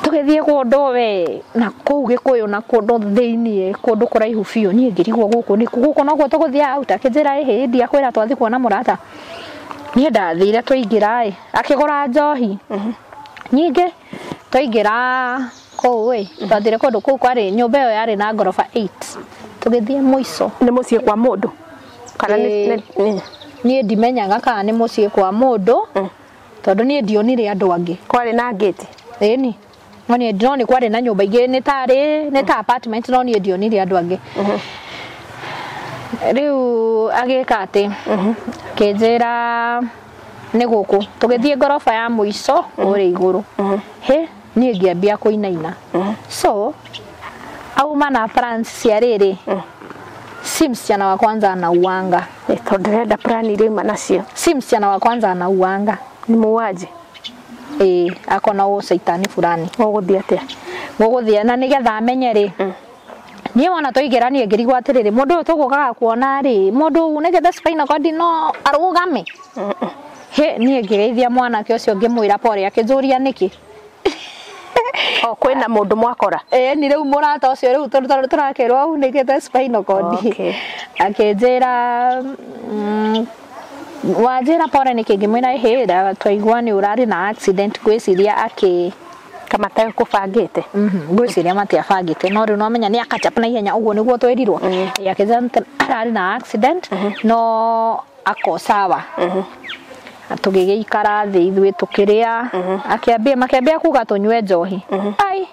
Tũgĩthiĩ kũndũ we na kũu Gĩkũyũ na kũndũ thĩiniĩ, kũndũ kũraihu biũ. Niĩ ngĩrigwo gũkũ nĩkũ, gũkũ nokuo tũgũthiĩ out? Akĩnjĩra ĩhĩ, ndiakwĩra twathiĩ kuona mũrata. Niĩ ndathire twaingĩra ĩ, akĩgũra njohi nyingĩ. Twaingĩra kũu ĩ, twathire kũndũ kũu kwarĩ nyũmba ĩyo yarĩ na ngoroba 8, tũgĩthiĩ mũico. Nĩ mũciĩ kwa mũndũ kana Ĩĩ. Niĩ ndimenyaga kana nĩ mũciĩ kwa mũndũ tondũ niĩ ndionire andũ angĩ. Kwarĩ na ngĩti? Ĩni, no niĩ no nĩ kwarĩ na nyũmba ingĩ, nĩ tarĩ nĩ ta apartment, no niĩ ndionire andũ angĩ. Rĩu agĩka atĩ akĩnjĩra nĩ gũkũ, tũgĩthiĩ ngoroba ya mũico kũrĩa igũrũ. He niĩ ngĩambia kũinaina. So auma na plans cia rĩrĩ, si msichana wa kwanza anauanga. Tondũ ndĩrenda plan iria uma nacio. Si msichana wa kwanza anauanga. Nĩ muuaji. Ĩĩ, akona ũcaitani fulani. Ũgũthiĩ atĩa? Gũgũthiĩ na nĩgetha amenye rĩ, niĩ wona twaingĩra niĩ ngĩrigwo atĩrĩrĩ, mũndũ ũyũ tũgũkaga kuona rĩ, mũndũ unĩkĩte spinal cord no arũgame? He niĩ ngĩgeithia mwanake ũcio, ngĩmwĩra pore, akĩnjũria nĩkĩ. O kwĩna mũndũ mwakora? Ĩĩ, ni rĩu mũrata ũcio rĩu tondũ tũrakerwo aunĩkĩte spinal cord. Akĩnjĩra wanjĩra pore nĩkĩ? Ngĩmwĩra ĩhĩ, twaigua nĩ ũrarĩ na accident, ngwĩciria akĩ Kamata kũbangĩte. Ngwĩciria matiabangĩte, no rĩu nomenya nĩ akachap na ihenya ũguo nĩguo twĩrirwo. Akĩnjĩra ararĩ na accident no ako sawa. Tũgĩgĩikara thĩ ithuĩ tũkĩrĩa, akĩambia makĩambia kuga tũnyue njohi. Ai,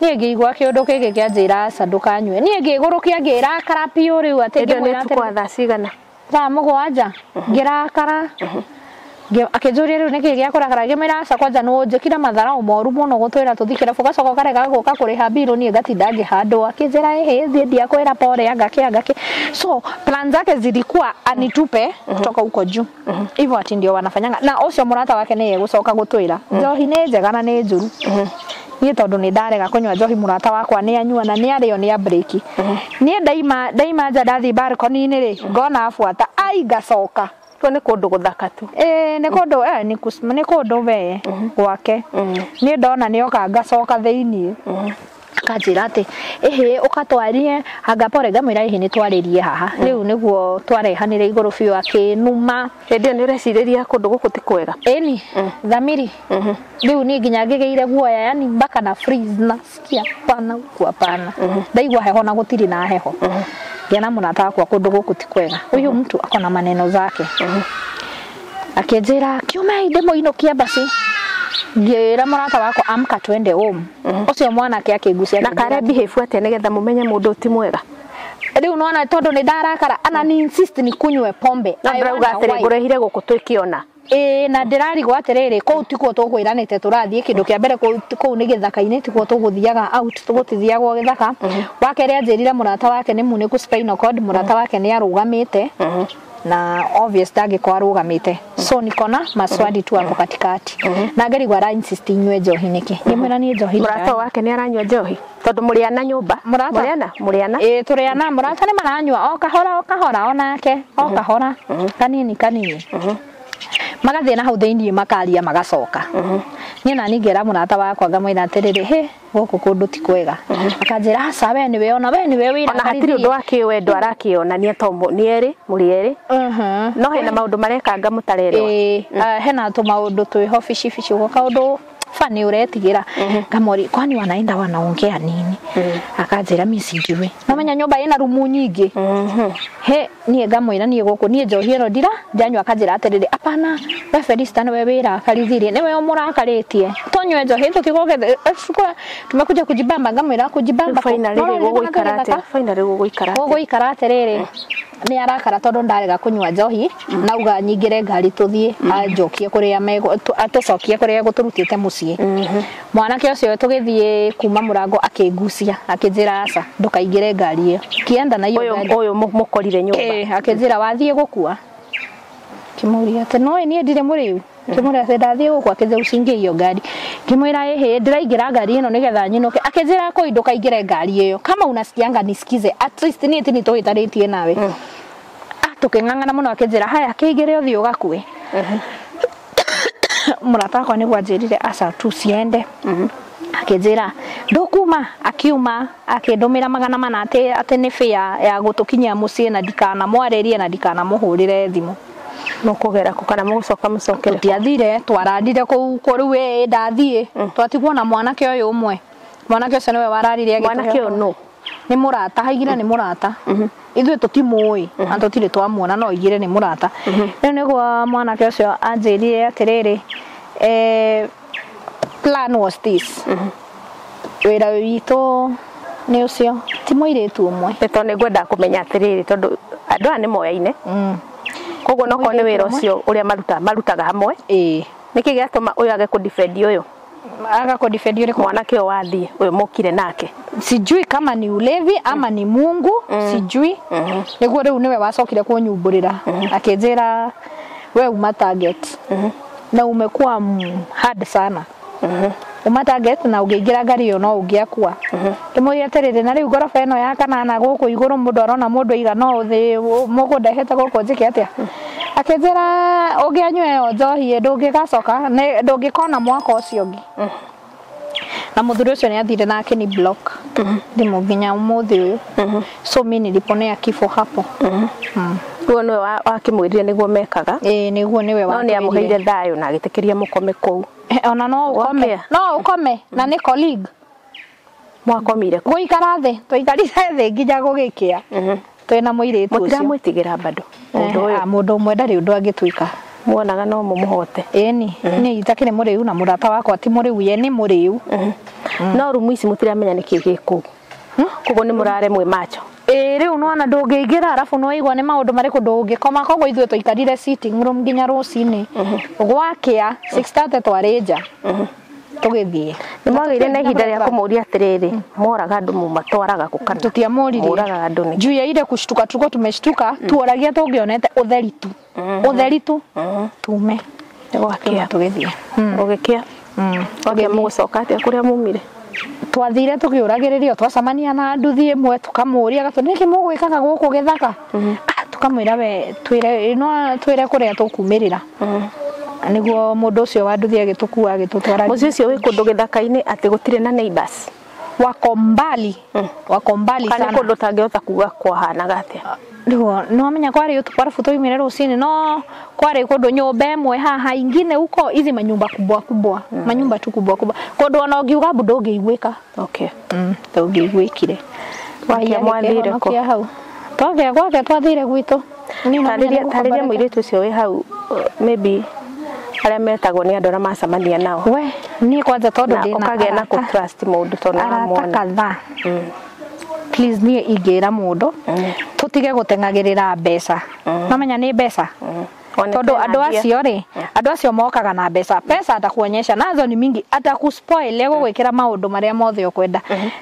niĩ ngĩigua kĩũndũ gĩkĩ kĩanjĩra aca, ndũkanyue. Niĩ ngĩgũrũkia, ngĩrakara biũ rĩu atĩ Hĩndĩ ĩyo nĩ ngĩmwĩra ũtukũ wa atĩrĩ thaa cigana? Thaa 7. Ngĩrakara. Akĩnjũria rĩu nĩkĩ gĩa kũrakara? Ngĩmwĩra aca, kwanja nĩ ũnjĩkire matharau moru mũno gũtwĩra tũthiĩ kĩrabu, ũgacoka ũkarega gũka kũrĩha mbirũ, niĩ ngatinda ngĩhandwo. Akĩnjĩra ĩhĩ, thiĩ ndiakwĩra pore, angake angake. So plan zake zilikuwa anitupe kutoka huko juu hivyo, ati ndio wanafanyanga na ũcio mũrata wake nĩye gũcoka gũtwĩra njohi nĩ njega na nĩ njũru. Niĩ tondũ nĩ ndarega kũnyua njohi, mũrata wakwa nĩ anyua na nĩ arĩo nĩ abreki. Niĩ ndaima nja, ndathiĩ balcony-inĩ rĩ, ngona abuata, ai, ngacoka. Kuo nĩ kũndũ gũthaka tu. Ĩĩ, nĩ kũndũ nĩ kũndũ we gwake. Niĩ ndona nĩ oka ngacoka thĩiniĩ. Akanjĩra atĩ ĩhĩ, ũkatwarie anga pore. Ngamwĩra ĩhĩ, nĩ twarĩrie haha rĩu nĩguo twarehanĩre igũrũ biũ, akĩnuma. Hĩndĩ ĩyo nĩ ũrecirĩria kũndũ gũkũ ti kwega? Ĩni, thamiri rĩu niĩ nginya ngĩgĩire guoya, yani mpaka na freeze, nasikia hapana huku, hapana. Ndaigua heho na gũtirĩ na heho. Ngĩona mũrata wakwa, kũndũ gũkũ ti kwega, huyu mtu ako na maneno zake. Akĩnjĩra kiumei ndĩmũinũkie basi. Ngĩra mũrata wakwa, amka twende home. Ũcio mwanake akĩngucia. Na akĩnjĩra kare behave atĩa nĩgetha mũmenye mũndũ ti mwega? Rĩu nona tondũ nĩ ndarakara ana ni insist ni kunywe pombe. No ndĩrauga atĩrĩ ngũrehire gũkũ twĩkĩona. Ĩĩ na ndĩrarigwo atĩrĩrĩ kũu tikuo tũkwĩranĩte tũrathiĩ kĩndũ kĩa mbere kũu nĩ gĩthaka-inĩ tikuo tũgũthiaga out tũgũtithiagwo gĩthaka. Wa kerĩ anjĩrire mũrata wake nĩ munĩku spinal cord, mũrata wake nĩ arũgamĩte na obvious ndangĩkorwo arũgamĩte, so niko na maswali tu hapo katikati na ngarigwo ara insist inyue njohi nĩkĩ. Ngĩmwĩra niĩ njohi Mũrata wake nĩ aranyua njohi tondũ mũrĩana nyũmba? Mũrata? Mũrĩana? Ĩĩ tũrĩana, mũrata nĩ maranyua o kahora o kahora, onake o kahora kanini kanini, magathiĩ na hau thĩiniĩ makaria magacoka. Niĩ nani ngera mũrata wakwa ngamwĩra atĩrĩrĩ, hĩ gũkũ kũndũ ti kwega. Akanjĩra aca, we nĩwe ona we nĩwe wĩra. Ona hatirĩ ũndũ wa kĩwendo arakĩonania to nĩ erĩ mũrĩ erĩ, no hena maũndũ marekanga mũtarerewa. Ĩĩ, hena tũmaũndũ twĩho bici bici ũguo, kaũndũ fani ũretigĩra. Ngamũria kwani wanaenda wanaongea nini? Akanjĩra mi sijui. Nomenya nyũmba ĩna rumu nyingĩ. He niĩ ngamwĩra niĩ gũkũ niĩ njohi ĩno ndira njanyua. Akanjĩra atĩrĩrĩ, apana we Felista nĩwe wĩrakarithirie, nĩwe ũmũrakarĩtie, tũnyue njohi tũtigũke, tumekuja kujibamba. Ngamwĩra kujibamba Finally rĩ gũgũikara atĩa? Finally gũgũikara atĩa? Gũgũikara atĩrĩrĩ, nĩ arakara tondũ ndarega kũnyua njohi, nauga nyingĩre ngari tũthiĩ anjokie kũrĩa atũcokie kũrĩa egũtũrutĩte mũciĩ. Mwanake ũcio tũgĩthiĩ kuma mũrango akĩngucia akĩnjĩra aca ndũkaingĩre ngari ĩyo kienda na iyo Ũyũ ngari. Ũyũ mũkorire nyũmba? Ĩĩ, akĩnjĩra wathiĩ gũkua. Kĩmũria atĩ no niĩ ndirĩ mũrĩu. Kĩmũria atĩ ndathiĩ gũkua. Akĩnjĩra ucingie iyo ngari. Ngĩmwĩra ĩhĩ ndĩraingĩra ngari ĩno nĩgetha nyinũke. Akĩnjĩra kũi ndũkaingĩre ngari ĩyo, kama unasikianga nisikize, at least niĩ ti nĩtũhĩtanĩtie nawe. Ah, tũkĩng'ang'ana mũno. Akĩnjĩra haya kĩingĩre ũthiĩ ũgakue. Mũrata wakwa nĩguo anjĩrire aca tusiende. Akĩnjĩra ndũkuma, akiuma akĩndũmĩra 400 atĩ nĩ fare ya gũtũkinyia mũciĩ na ndikanamwarĩrie na ndikanamũhũrĩre thimũ. Mũkũgera kũ kana mũgũcoka mũcokere? Tũtiathire, twarandire kũu kũ rĩu ĩ ndathiĩ twatigwo na mwanake ũyũ ũmwe. Mwanake ũcio nĩwe wararire agĩtũhe. Mwanake ũyũ nũ? Nĩ mũrata, haigire nĩ mũrata, ithuĩ tũtimũĩ na tũtirĩ twamuona, no aigire nĩ mũrata. Rĩu nĩguo mwanake ũcio anjĩrire atĩrĩrĩ, plan was this, wĩra witũ nĩ ũcio ti mũirĩtu ũmwe. Nĩ tondũ nĩ ngwendaga kũmenya atĩrĩrĩ, tondũ andũ aya nĩ moyaine, koguo no korwo nĩ wĩra ũcio ũrĩa marutaga hamwe. Ĩĩ. Nĩkĩ gĩatũma ũyũ age kũdefend ũyũ? Aga kũdefend ũrĩkũ? Mwanake ũyũ wathiĩ, ũyũ mokire nake. Sijui kama ni ulevi ama ni Mungu, sijui. Nĩguo rĩu nĩwe wacokire kũnyumbũrĩra akĩnjĩra we uma target na umekuwa hard sana, uma target na ũngĩingĩra ngari ĩyo no ũngĩakua. Ngĩmũria atĩrĩrĩ, na rĩu ngoroba ĩno ya kanana gũkũ igũrũ mũndũ arona mũndũ aigana ũũ thĩ, mũkũndehete gũkũ njĩke atĩa? Akĩnjĩra ũngĩanyua ĩyo njohi ndũngĩgacoka ndũngĩkona mwaka ũcio ũngĩ. Na mũthuri ũcio nĩ athire na akĩni block thimũ nginya ũmũthĩ ũyũ, so mi niliponea kifo hapo. Ũguo nĩwe wakĩmwĩrire nĩguo mekaga? Ĩĩ, nĩguo nĩwe No nĩ amũheire thayũ na agĩtĩkĩria mũkome kũu? Ona no ũkome. Wakĩa? No ũkome na nĩ colleague. Mwakomire kũ? Gũikara thĩ, tũikarire thĩ nginya gũgĩkĩa twĩna mũirĩtu ũcio. Mũtiramwĩtigĩra bado mũndũ ũyũ? Ah, mũndũ ũmwe ndarĩ ũndũ angĩtuĩka. Muonaga no mũmũhote? Ĩni niĩ itakĩrĩ mũrĩu na mũrata wakwa ti mũrĩu, ye nĩ mũrĩu. No rumu ici mũtiramenya nĩkĩ gĩ kũu, koguo nĩ mũrare mwĩ macho? Ĩĩ, rĩu nĩwona ndũngĩingĩra, arabu nĩwaigua nĩ maũndũ marĩkũ, ndũngĩkoma. Koguo ithuĩ tũikarire sitting room nginya rũcinĩ gwakĩa 6:30 twarĩ nja tũgĩthiĩ. Nĩ mwagĩire na ihinda rĩa kũmũria atĩrĩrĩ, moraga andũ mũmatwaraga kũ kana Tũtiamũririe. Mũragaga andũ nĩkĩ? Juu ya ile kushtuka tulikuwa tumeshtuka, tuoragia tũngĩonete ũtheri tu, ũtheri tu tume. Nĩ gwakĩa. Tũgĩthiĩ. Gũgĩkĩa, gwakĩa mũgũcoka atĩa kũrĩa mumire? Twathire tũkĩũragĩrĩrio, twacemania na nduthi ĩmwe tũkamũria gatũ nĩkĩ mũgwĩkaga gũkũ gĩthaka. Ah, tũkamwĩra we twĩre no twĩre kũrĩa tũkumĩrĩra, nĩguo mũndũ ũcio wa nduthi agĩtũkua agĩtũtwara. Mũciĩ ũcio wĩ kũndũ gĩthaka-inĩ atĩ gũtirĩ na neighbors? Wako mbali, wako mbali Kana sana. kũndũ ũtangĩhota kuga kwahanaga atĩa? Nĩguo nĩwamenya kwarĩ ũtukũ arabu twaumire rũcinĩ, no kwarĩ kũndũ nyũmba ĩmwe haha ingine huko, hizi manyumba kubwa kubwa, manyumba tu kubwa kubwa, kũndũ ona ũngiuga mbu ndũngĩiguĩka. Ndũngĩiguĩkire. Wakĩa mwathire kũ? Akĩhonokia hau twagĩa gwake, twathire gwitũ. Niĩ Tarĩria ũmenya tarĩria gũkũ. Mũirĩtu ũcio wĩ hau, maybe arĩa metagwo nĩ andũ arĩa macemania nao. We niĩ kwanja tondũ Na ndĩna ũkagĩa na arata kũ trust mũndũ tondũ arata nĩũramwona. kadhaa. Please niĩ ingĩra mũndũ tũtige gũteng'agĩrĩra mbeca. Mamenya nĩ mbeca. Tondu andu acio ri, andu acio mokaga na mbeca. Pesa atakuonyesha nazo ni mingi, atakuspoil egũgwĩkĩra maũndũ marĩa mothe ũkwenda.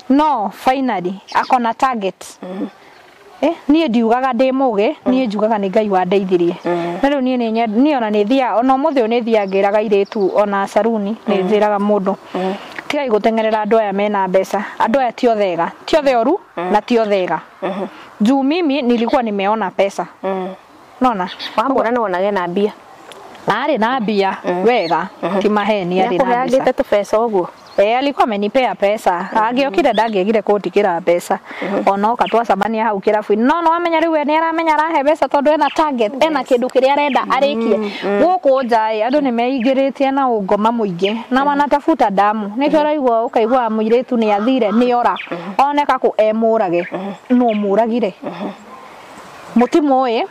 No finally akona target. Niĩ ndiugaga ndĩ mũgĩ, niĩ njugaga nĩ Ngai wandeithirie. Na rĩu niĩ niĩ ona nĩ thiaga, ona ũmũthĩ ũyũ nĩ thiaga ngĩraga airĩtu ona saruni, nĩ njĩraga mũndũ tigai gũteng'erera andũ aya mena mbeca. Andũ aya ti othega, ti othe oru na ti othega. Juu mimi nilikuwa nimeona pesa. Nona wamwona no wonage na mbia. Arĩ na mbia wega, ti maheni, arĩ na mbeca. Nĩakũheagĩte tũbeca ũguo? Alikuwa amenipea pesa. Agĩokire ndangĩagire kũndigĩra mbeca. Onoka twacemania hau kĩrabu-inĩ. No no amenya rĩu we nĩ aramenya arahe mbeca tondũ ena target, ena kĩndũ kĩrĩa arenda arĩkie. Gũkũ nja ĩ, andũ nĩ meingĩrĩtie na ũngoma mũingĩ na wanatafuta damu. Nĩkĩo ũraigua ũkaigua mũirĩtu nĩ athire, nĩ ora. Oneka kũ emũrage. No mũragire. Mũtimũĩ,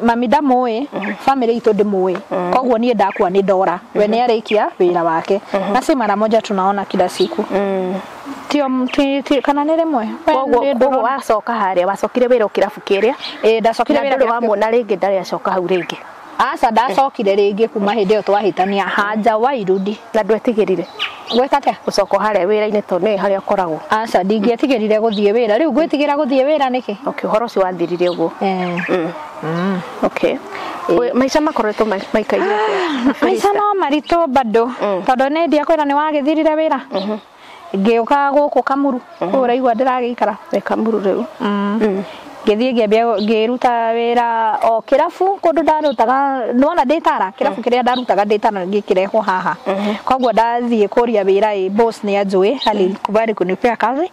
mami ndamũĩ, family itũ ndĩmũĩ. Koguo niĩ ndakua nĩ ndora. We nĩ arĩkia wĩra wake. Na si mara moja tunaona kila siku. Tio kana nĩ rĩmwe. Koguo wacoka harĩa, wacokire wĩra kĩrabu kĩrĩa? Ĩĩ, ndacokire wĩra kĩrabu. Wamuona rĩngĩ ndarĩ acoka hau rĩngĩ? Aca, ndacokire rĩngĩ kuma hĩndĩ ĩyo twahĩtania hajawahi rudi. Na ndwetigĩrire? Gwĩka atĩa? Gũcoka harĩa wĩra-inĩ tondũ nĩwe harĩa ũkoragwo. Aca, ndingĩetigĩrire gũthiĩ wĩra. Rĩu ngwĩtigĩra gũthiĩ wĩra nĩkĩ? Okay, ũhoro ũcio wathirire ũguo. Okay. Maica makoretwo maikaire atĩa? Maica no maritũ bado. Tondũ nĩ ndiakwĩra nĩ wagĩthirire wĩra. Ngĩũka gũkũ Kamuru. Kũu ũraigua ndĩragĩikara. Wĩ Kamuru rĩu. Ngĩthiĩ ngĩambia ngĩruta wĩra o kĩrabu kũndũ ndarutaga, nĩwona ndĩ Tara, kĩrabu kĩrĩa ndarutaga ndĩ Tara gĩkĩrehwo haha. Koguo ndathiĩ kũria wĩra ĩ, boss nĩ anjũĩ, alikubali kunipea kazi.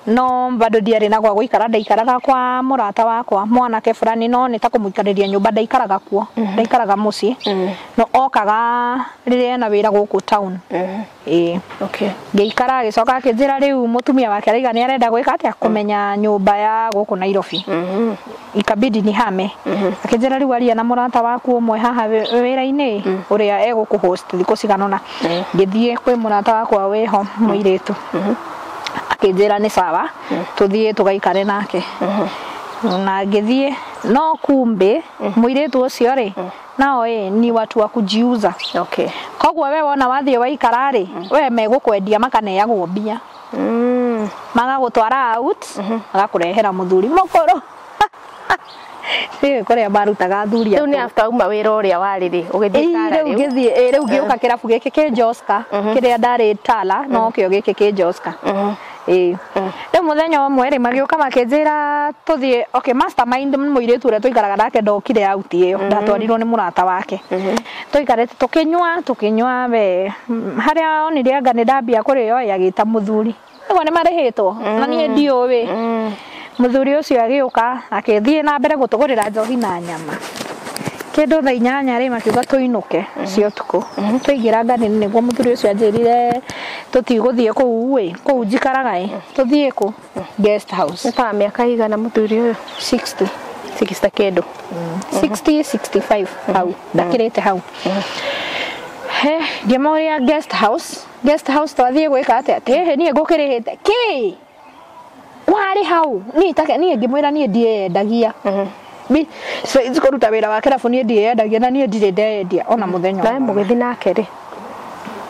No bado ndiarĩ na gwa gũikara, ndaikaraga kwa mũrata wakwa mwanake fulani, no nĩ ta kũmũikarĩria nyũmba ndaikaraga kuo, ndaikaraga mũciĩ. No okaga rĩrĩa ena wĩra gũkũ town. Ĩĩ. Okay. Ngĩikara agĩcoka akĩnjĩra rĩu mũtumia wake araiga nĩ arenda gwĩka atĩa, kũmenya nyũmba ya gũkũ Nairobi. Ikabidi nihame. Akĩnjĩra rĩu aria na mũrata waku ũmwe haha wĩra-inĩ ũrĩa egũkũ host thikũ cigana ũna. Ngĩthiĩ kwĩ mũrata wakwa wĩho mũirĩtu. Akĩnjĩra nĩ sawa, tũthiĩ tũgaikare nake. Na ngĩthiĩ, no kumbe mũirĩtu ũcio rĩ, nao ĩ ni watu wa kujiuza. Okay. Koguo we wona wathiĩ waikara rĩ, we megũkwendia makaneagwo mbia. Magagũtwara out, magakũrehera mũthuri mũkũrũ. Rĩu kũrĩa marutaga athuri Rĩu nĩ after uma wĩra ũrĩa warĩ rĩ, ũgĩthiĩ Tara rĩu? Ngĩthiĩ, rĩu ngĩũka kĩrabu gĩkĩ kĩ Joska, kĩrĩa ndarĩ Tala, no kĩo gĩkĩ kĩ Joska. Ĩĩ. Rĩu mũthenya ũmwe rĩ, magĩũka makĩnjĩra tũthiĩ, okay, mastermind mũirĩtu ũrĩa tũikaraga nake ndokire out ĩyo, ndatwarirwo nĩ mũrata wake. Tũikarĩte tũkĩnyua we, harĩa onire anga nĩ ndambia kũrĩo ĩ, agĩta mũthuri. Nĩguo nĩ marĩhĩtwo, na niĩ ndiũĩ. Mũthuri ũcio agĩũka akĩthiĩ na mbere gũtũgũrĩra njohi na nyama. Kĩndũ thaa 8 rĩ, makiuga tũinũke cia ũtukũ. Twaingĩra ngari-inĩ nĩguo mũthuri ũcio anjĩrire tũtigũthiĩ kũu ĩ, kũu njikaraga ĩ, tũthiĩ kũ? Guest house. Nĩ ta mĩaka igana mũthuri ũyũ? 60. 60 kĩndũ. 60, 65 hau, ndakĩrĩte hau. He, ngĩmoria guest house, guest house twathiĩ gwĩka atĩa? Ĩhĩ niĩ ngũkĩrĩhĩte. Kĩ? Warĩ hau. Niĩ take niĩ ngĩmwĩra niĩ ndiendagia. Besides kũruta wĩra wa kĩrabu niĩ ndiendagia na niĩ ndirĩ ndeyendia ona mũthenya. Nawe mũgĩthiĩ nake rĩ?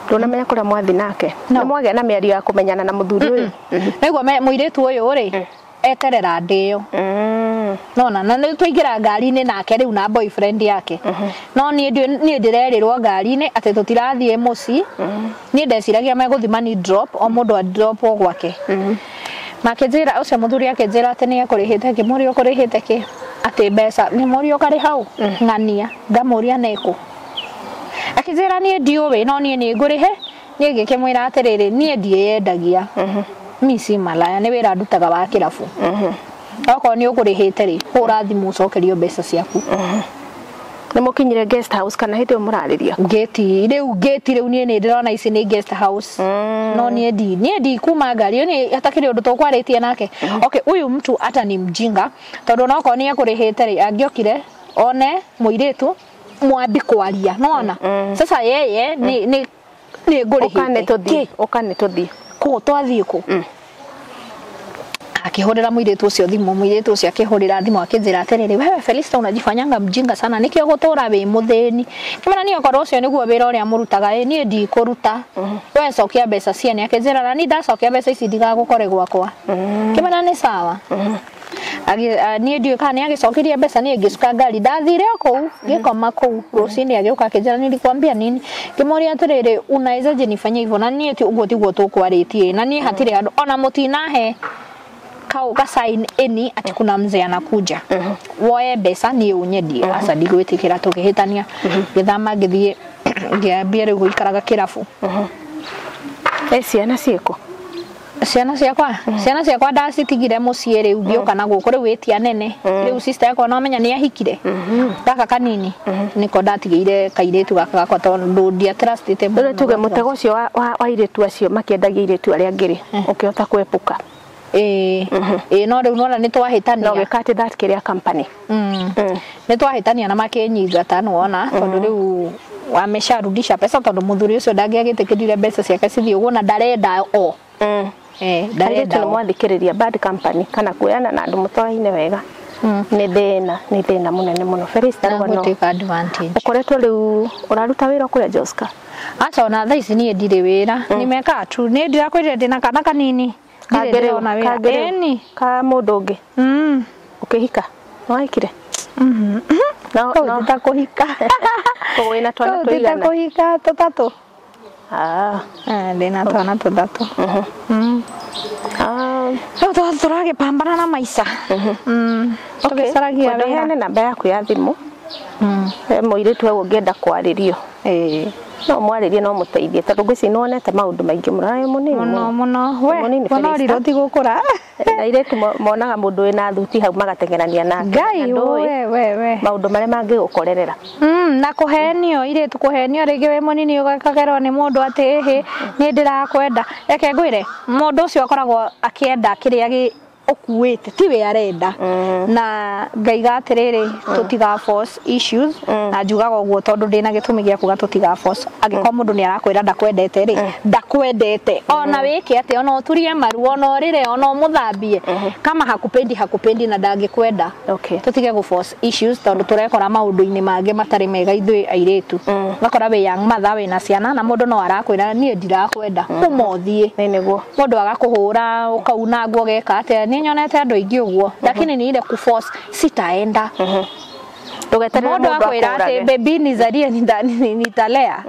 Ndũnamenya kũrĩa mwathiĩ nake? Nĩ mwagĩa na mĩario ya kũmenyana na mũthuri ũyũ? Naigua mũirĩtu ũyũ rĩ, eterera ndĩo. Nona na nĩ twaingĩra ngari-inĩ nake rĩu na boyfriend yake. No niĩ ndĩrerĩrwo ngari-inĩ atĩ tũtirathiĩ mũciĩ. Niĩ ndeciragia megũthiĩ mani drop, o mũndũ a drop o gwake. Makĩnjĩra ũcio mũthuri akĩnjĩra atĩ nĩ ekũrĩhĩte, ngĩmũria ũkũrĩhĩte kĩ? Atĩ mbeca, ngĩmũria ũkarĩ hau? Ng'ania, ngamũria nĩkũ? Akĩnjĩra niĩ ndiũĩ no niĩ nĩ ngũrĩhe. Niĩ ngĩkĩmwĩra atĩrĩrĩ, niĩ ndiĩyendagia. Mi si malaya, nĩ wĩra ndutaga wa kĩrabu. Okorwo nĩ ũkũrĩhĩte rĩ, hũra thimũ ũcokerio mbeca ciaku. Nĩ mũkinyire guest house kana hĩndĩ ĩyo mũrarĩria? Ngĩti, rĩu ngĩti rĩu niĩ nĩ ndĩrona ici nĩ guest house. No niĩ ndi kuma ngari, niĩ hatakĩrĩ ũndũ tũkwarĩtie nake. Okay, huyu mtu hata ni mjinga, tondũ onokorwo nĩ ekũrĩhĩte rĩ, angĩokire one mũirĩtu mwambi kwaria, nĩwona? Sasa yeye nĩ ngũrĩhĩte. Ũka nĩ tũthiĩ. Kũ twathiĩ kũ? Akĩhũrĩra mũirĩtu ũcio thimũ, mũirĩtu ũcio akĩhũrĩra thimũ akĩnjĩra atĩrĩrĩ, wewe Felista unajifanyanga mjinga sana, nĩkĩo gũtũra wĩ mũthĩni. Kĩmera niĩ okorwo ũcio nĩguo wĩra ũrĩa mũrutaga ĩ niĩ ndikũruta, we cokia mbeca ciene. Akĩnjĩra na niĩ ndacokia mbeca ici ndigagũkore gwakwa. Kĩmera nĩ sawa. Niĩ ndiũĩ kana nĩ agĩcokirie mbeca, niĩ ngĩcuka ngari ndathire o kũu ngĩkoma kũu. Rũcinĩ agĩũka akĩnjĩra nilikwambia nini. Ngĩmũria atĩrĩrĩ, unawezaje nifanyie hivyo, na niĩ ti ũguo tiguo tũkwarĩtie, na niĩ hatirĩ handũ ona mũtinahe kau ga sign any ati kuna mzee anakuja woe mbeca niĩ ũnyendie. Aca ndigwĩtĩkĩra. Tũkĩhĩtania, ngĩthama ngĩthiĩ ngĩambia rĩu gũikaraga kĩrabu. Ĩ ciana ciĩkũ? Ciana ciakwa ndacitigire mũciĩ, rĩu ngĩũka na gũkũ, rĩu wĩtia nene rĩu sister yakwa no menya nĩ ahikire. Gaka kanini nĩko ndatigĩire kairĩtu gaka gakwa tondũ ndiatrustĩte Rĩu tuge mũtego ũcio wa airĩtu acio makĩendagia airĩtu arĩa angĩ rĩ, ũkĩhota kwepuka? Ĩĩ, no rĩu nona nĩ Na twahĩtania. ũgĩka atĩ that kĩrĩa company. Nĩ twahĩtania na makĩnyingata, nĩwona, tondũ rĩu wamesharudisha pesa, tondũ mũthuri ũcio ndangĩagĩtĩkĩrire mbeca ciake cithiĩ ũguo na ndarenda o. Eh, Airĩtu ndarenda nĩ o. mwathikĩrĩria, bad company kana kuoyana na andũ mũtoaine wega nĩ thĩna mũnene mũno. Felista, Na rũgano gũtake advantage. Ũkoretwo rĩu ũraruta wĩra kũrĩa Joska? Aca, ona thaa ici niĩ ndirĩ wĩra, nimeka tu, niĩ ndirakwĩrire ndĩna kana kanini, ndirĩ Kangĩ rĩu, ndĩrona wĩra. kangĩ rĩu, Ĩni. ka mũndũ ũngĩ? Ũkĩhika? Nĩwahikire? No Kau no ti ta kũhika. Koguo wĩna twana Kau ti ta tũigana? kũhika, tũtatũ. Ah. Eh, ndĩna twana tũtatũ. Ah. Rĩu tũragĩpambana na maica. Tũgĩcaragia Kwenda wĩra. ũheane namba yaku ya thimũ. He mũirĩtu hau ũngĩenda kwarĩrio, no mwarĩrie, no mũteithie, tondũ ngwĩciria nĩ wonete maũndũ maingĩ mũno na wĩ mũnini. Mũno mũno we. Mũnini, wona Felista. ũrirũ ti gũkũra. Na airĩtu monaga mũndũ wĩna thuti hau magateng'erania nake. Ngai. Na ndũĩ We we we. maũndũ marĩa mangĩgũkorerera. Na kũhenio, irĩtu kũhenio, rĩngĩ wĩ mũnini ũgakagerwo nĩ mũndũ atĩ ĩhĩ niĩ ndĩrakwenda. Reke ngwĩre, mũndũ ũcio akoragwo akĩenda kĩrĩa gĩ ũkuĩte, tiwe arenda. Na ngaiga atĩrĩrĩ, tũtiga force issues, na njugaga ũguo tondũ ndĩna gĩtũmi gĩa kuga tũtiga force. Angĩkorwo mũndũ nĩ arakwĩra ndakwendete rĩ, ndakwendete, ona wĩke atĩa, ona ũturie maru, ona ũrĩre, ona ũmũthambie, kama hakupendi hakupendi na ndangĩkwenda. Tũtige gũ force issues, tondũ tũrekora maũndũ-inĩ mangĩ matarĩ mega ithuĩ airĩtu. Ũgakora wĩ young mother, wĩna ciana, na mũndũ no arakwĩra niĩ ndirakwenda, kuma ũthiĩ. Nĩ nĩguo. Mũndũ agakũhũra, ũkauna nguo, ũgeka atĩa. Nĩ nyonete andũ aingĩ ũguo, lakini ni ile kuforce, sitaenda. Ndũgeterere Mũndũ mũndũ akwĩra atĩ akũrage. baby nizarie, nitalea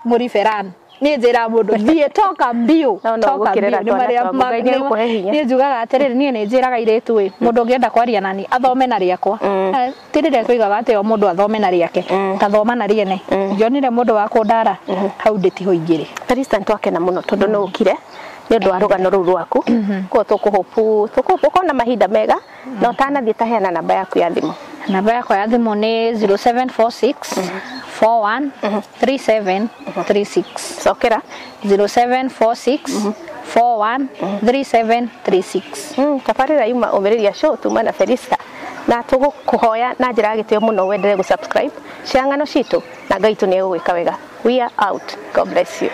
mũriberan, niĩ njĩra mũndũ thiĩ, toka mbio. No, no, Toka gũkĩrera mbio. Nĩ twana marĩa twaku. Ngai nĩegũkũhe hinya. Niĩ njugaga atĩrĩrĩ, niĩ nĩ njĩraga airĩtu ĩ, mũndũ ũngĩenda kwaria nani athome na rĩakwa. Eh, ti rĩrĩa tũigaga atĩ o mũndũ athome na rĩake, tathoma na rĩene. Ngĩonire mũndũ wa kũndara hau ndĩtiho igĩrĩ. Felista, nĩ twakena mũno tondũ nĩ ũkire nĩ ũndũ wa rũgano rũu rwaku. Koguo tũkũhũpu ũkorwo na mahinda mega, na ũtanathiĩ taheana namba yaku ya thimũ. Namba yakwa ya thimũ nĩ 0746 41 37 36. Cokera. 0746 41 37 36. Tabarĩra yuma Ũmĩrĩria Show, tuma na Felista, na tũgũkũhoya na njĩra ya gĩtĩo mũno wendelee gũ subscribe, share ng'ano citũ, na Ngai tu nĩ egũgwĩka wega. We are out. God bless you.